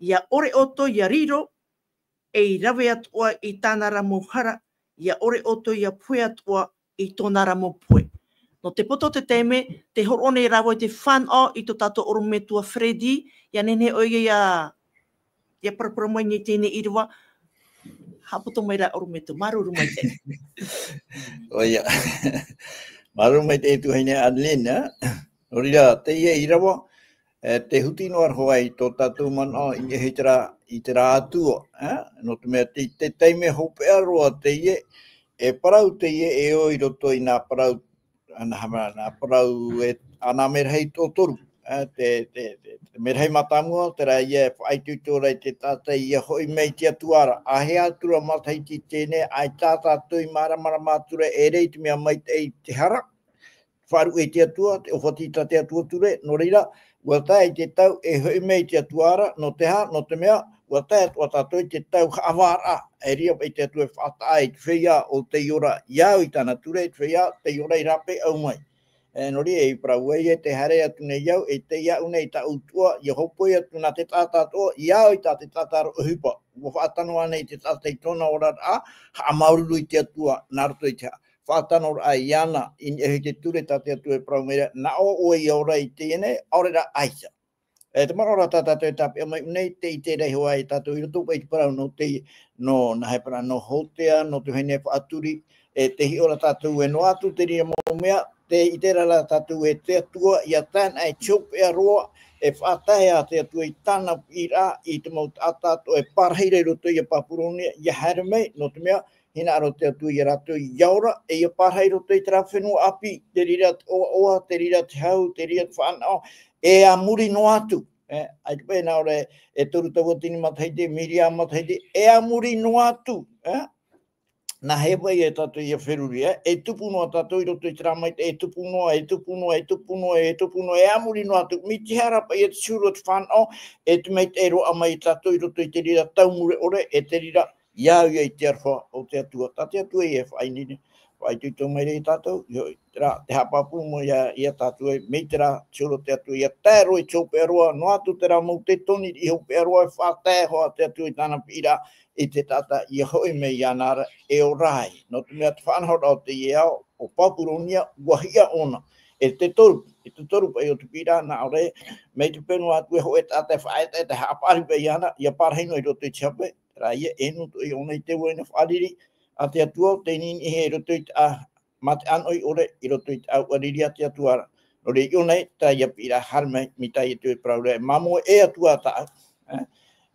ʻia ʻore ʻoutou ʻia riro, ei rave atoʻa i tāna ra mau hara, ʻia ʻore ʻoutou ʻia pohe atoʻa i tōna ra mau pohe. Nō te poto o te taime, tē hōroʻa nei ra vau i te fānaʻo i tō tātou ʻorometua Freddy, ʻia nehenehe ʻoia ʻia, ʻia paraparau mai nei teie nei ʻīrava, haʻapoto mai ra ʻorometua, māuruuru maitaʻi. ʻOia. Māuruuru maitaʻi e tuahine Adeline, ā? Nō reira, teie ʻīrava, e, tē huti noa ra hoʻi i tō tātou manaʻo i niʻa i te rā, i te rā atua, ā? Nō te mea te, te taime hopeʻa roa teie, e parau teie e ʻō i roto i nā parau, nā hama, nā parau e, a nā merahi toru, ā, te, te, te, te merahi mātāmua, terā ïa e faʻaitoito ra i te taʻata ʻia hoʻi mai i te Atua ra. ʻA hea atu ra matahiti teie nei, ʻaita tātou i māramarama atu ra, e ʻere i te mea maitaʻi te hara, faʻaruʻe i te Atua, te ʻōfati tā te Atua Ture, nō reira, ʻua tae i te tau e hoʻi mai i te Atua ra, nō te aha, nō te mea, ʻua tae atoʻa tātou i te tau haʻavāraʻa, e reira paʻi te Atua e faʻataʻa i te feiā o tei ora ʻia au i tāna ture, i te feiā, tei ora i rāpae au mai. E, nō reira, e parau ai ē, tē haere atu nei au, e tei aʻu nei tāʻu tuʻa, ʻia hōpoi atu nā te taʻata atoʻa, ʻia au i tā te taʻata ra ʻohipa. ʻUa faʻatano ānei te taʻata i tōna oraraʻa, haʻamāuruuru i te Atua, nā roto i te ha-, faʻatanoraʻa iāna, i niʻa i te ture tā te Atua e parau mai ra, nā ʻō ʻoe ʻia ora i teie nei, ʻaore rā ʻaita. E, te manaʻo ra tā tātou e tāpeʻa mai nei, tē ʻite ra hoʻi tātou i roto paʻi i te parau nō te, nō, nā hea parau, nō Hōtea, nō te vahine faʻaturi, e, tē hiʻo ra tātou ē noa atu te reira mau mea, tē ʻite ra rā tātou ē te Atua, ʻia tae ana e te hopeʻa roa, e faʻatae ā te Atua i tāna piʻiraʻa, i te mau taʻata atoʻa e pārahi ra i roto ia Papuronia, ʻia haere mai, nō te mea, hinaʻaro te Atua ia rātou ʻia ora, e ʻia pārahi i roto i terā fenua ʻāpī, te reira te ʻoaʻoa, te reira te hau, te reira te fānaʻo, e a muri noa atu. E, ʻaita paʻi nā ʻō ra e toru tauatini matahiti, miriā matahiti, e a muri noa atu, e? Nā hea paʻi ē tātou ʻia feruri, e? E tupu noa tātou i roto i terā maitaʻi, e tupu noa, e tupu noa, e tupu noa, e tupu noa, e a muri noa atu. Mai te hara paʻi ē te huru o te fānaʻo, e te maitaʻi roa mai tātou i roto i te reira tau mure ʻore, e te reira ʻia au ia i te aroha o te Atua. Tā te Atua ia e faʻaineine, faʻaitoito mai ra ia tātou, ʻoia hoʻi, terā, te haʻapāpū mau ia, ia tātou ē, mai terā te huru o te Atua, ʻia tae roa i te hopeʻa roa, noa atu terā mau tētoni riʻi hopeʻa roa, e faʻatae hoʻi te Atua i tāna piʻiraʻa, i te taʻata, ʻia hoʻi mai iāna ra, e ora ai. Nō te mea te faʻanahoraʻa o teie ao, ʻo Papuronia, ʻua hiʻa ʻōna. E te toru, e te toru paʻi o te piʻiraʻa, nā ʻō ra ē, mai te fenua atu e hōʻē taʻata e faʻaetaeta, e haʻapaʻari paʻi iāna, ʻia pārahi noa i roto i te hape, terā ïa, e nū atoʻa ʻōna i te uaina faʻariri a te Atua, ʻo tei niʻiniʻi i roto i te, a, mā te ʻānoʻi ʻore, i roto i te ʻāuʻa riri a te Atua ra. Nō reira, i ʻō nei, tā ia piʻiraʻa haere mai, mai tā ia Atua e parau ra, e māmoe e Atua tāʻu, e,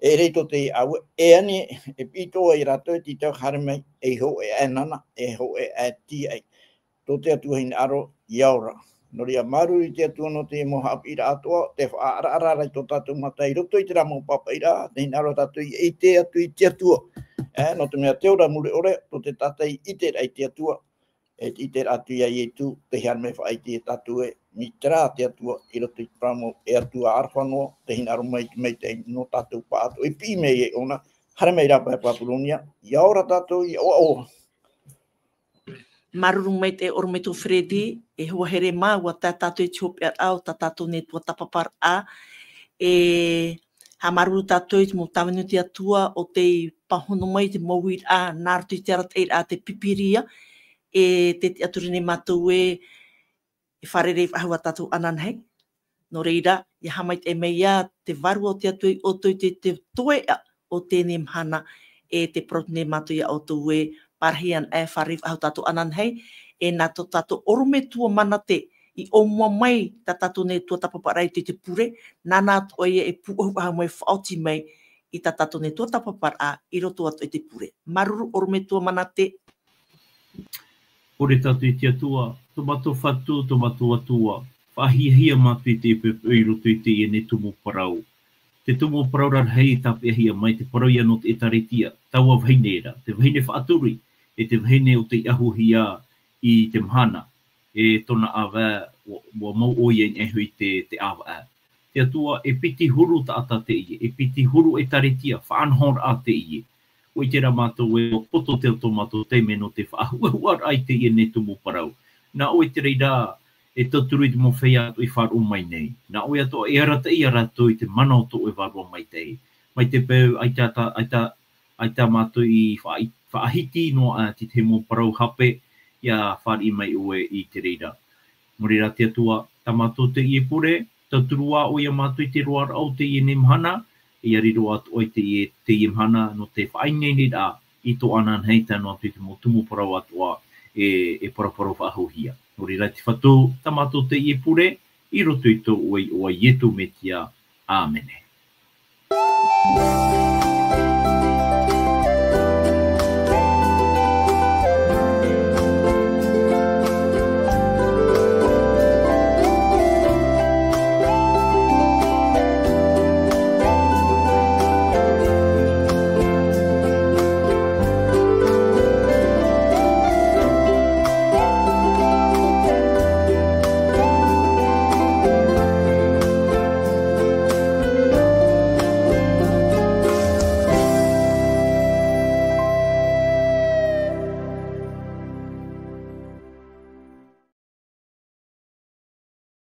e ʻere i tō teie ʻāua, e ani, e piʻi atoʻa ia rātou, e tītau haere mai, ei hōʻē aʻe nana, ei hōʻē aʻe tīaʻi. Tō te Atua hinaʻaro, ʻia ora. Nō reira, māuruuru i te Atua nō te mau haʻapiʻiraʻa atoʻa, tē faʻaʻaraʻara ra i tō tātou mata i roto i terā mau pāpaʻiraʻa, tē hinaʻaro tātou ʻia ʻite atu i te Atua. E, nō te mea te ora mure ʻore, tō te taʻata i ʻiteraʻa i te Atua, e te ʻiteraʻa atu ia Ietu, tē haere mai e faʻaʻite ia tātou ē, mai terā te Atua, i roto i terā mau, e Atua aroha noa, tē hinaʻaro mai i te maitaʻi nō tātou pāʻatoʻa, e piʻi mai ai ʻōna, haere mai rāpae Papuronia, ʻia ora tātou, ʻia ʻoaʻoa. Māuruuru maitaʻi ʻorometua Freddy, e hoa here mā, ʻua tae tātou i te hopeʻaraʻa o tā tātou nei tuatāpaparaʻa. E haʻamāuruuru tātou i te mau tāvini o te Atua, ʻo tei pāhono mai i te mau uiraʻa, nā roto i te arataʻiraʻa a te Pīpīria, e tē tiʻaturi nei mātou ē, e fārerei faʻahou ā tātou ananahi. Nō reira, ʻia haʻamaitaʻi mai ā te Vārua o te Atua ia ʻoutou i te, te toeʻa o teie nei mahana, e tē parau nei mātou ia ʻoutou ē, pārahi ana e fārerei faʻahou tātou ananahi, e nā tō tātou ʻorometua Manate i ʻōmua mai tā tātou nei tuatāpaparaʻa i te, te pure, nāna atoʻa ia e pūʻohu faʻahou mai, faʻaoti mai i tā tātou nei tuatāpaparaʻa i roto atoʻa i te pure. Māuruuru ʻorometua Manate. Pure tātou i te Atua, tō mātou Fatu, tō mātou Atua, faʻahiahia mātou i te poʻipoʻi i roto i teie nei tumu parau. Te tumu parau rarahi i tāpeʻahia mai, te parau ïa nō te ʻĒtārētia, taua vahine ra, te vahine faʻaturi, e te vahine ʻo tei ʻahuhia i te mahana, e tōna ʻāvae, ʻua, ʻua mau ʻoia i niʻa iho i te, te ʻāvaʻe. Te Atua, e piti huru taʻata teie, e piti huru ʻĒtārētia, faʻanahoraʻa teie. ʻUa ʻite rā mātou ē, ʻua poto te, tō mātou taime nō te faʻahuʻahuʻaraʻa i teie nei tumu parau. Nā ʻoe te reira, e tauturu i te mau feiā atoʻa i faʻaroʻo mai nei. Nā ʻoe atoʻa e arataʻi ia rātou i te mana o tō ʻoe Vārua Maitaʻi. Mai te peu, ʻaita tā, ʻaita, ʻaita mātou i faʻa-, faʻahiti noa atu i te mau parau hape, ʻia fāriʻi mai ʻoe i te reira. Nō reira te Atua, tā mātou teie pure, tauturu ā ʻoe ia mātou i te roaraʻa o teie nei mahana, ʻia riro atoʻa i teie, teie mahana nō te faʻaineineraʻa i tō ananahi tae noa atu i te mau tumu parau atoʻa e, e paraparau faʻahouhia. Nō reira te Fatu, tā mātou teie pure, i roto i tō ʻoe iʻoa Ietu Metia. ʻĀmene.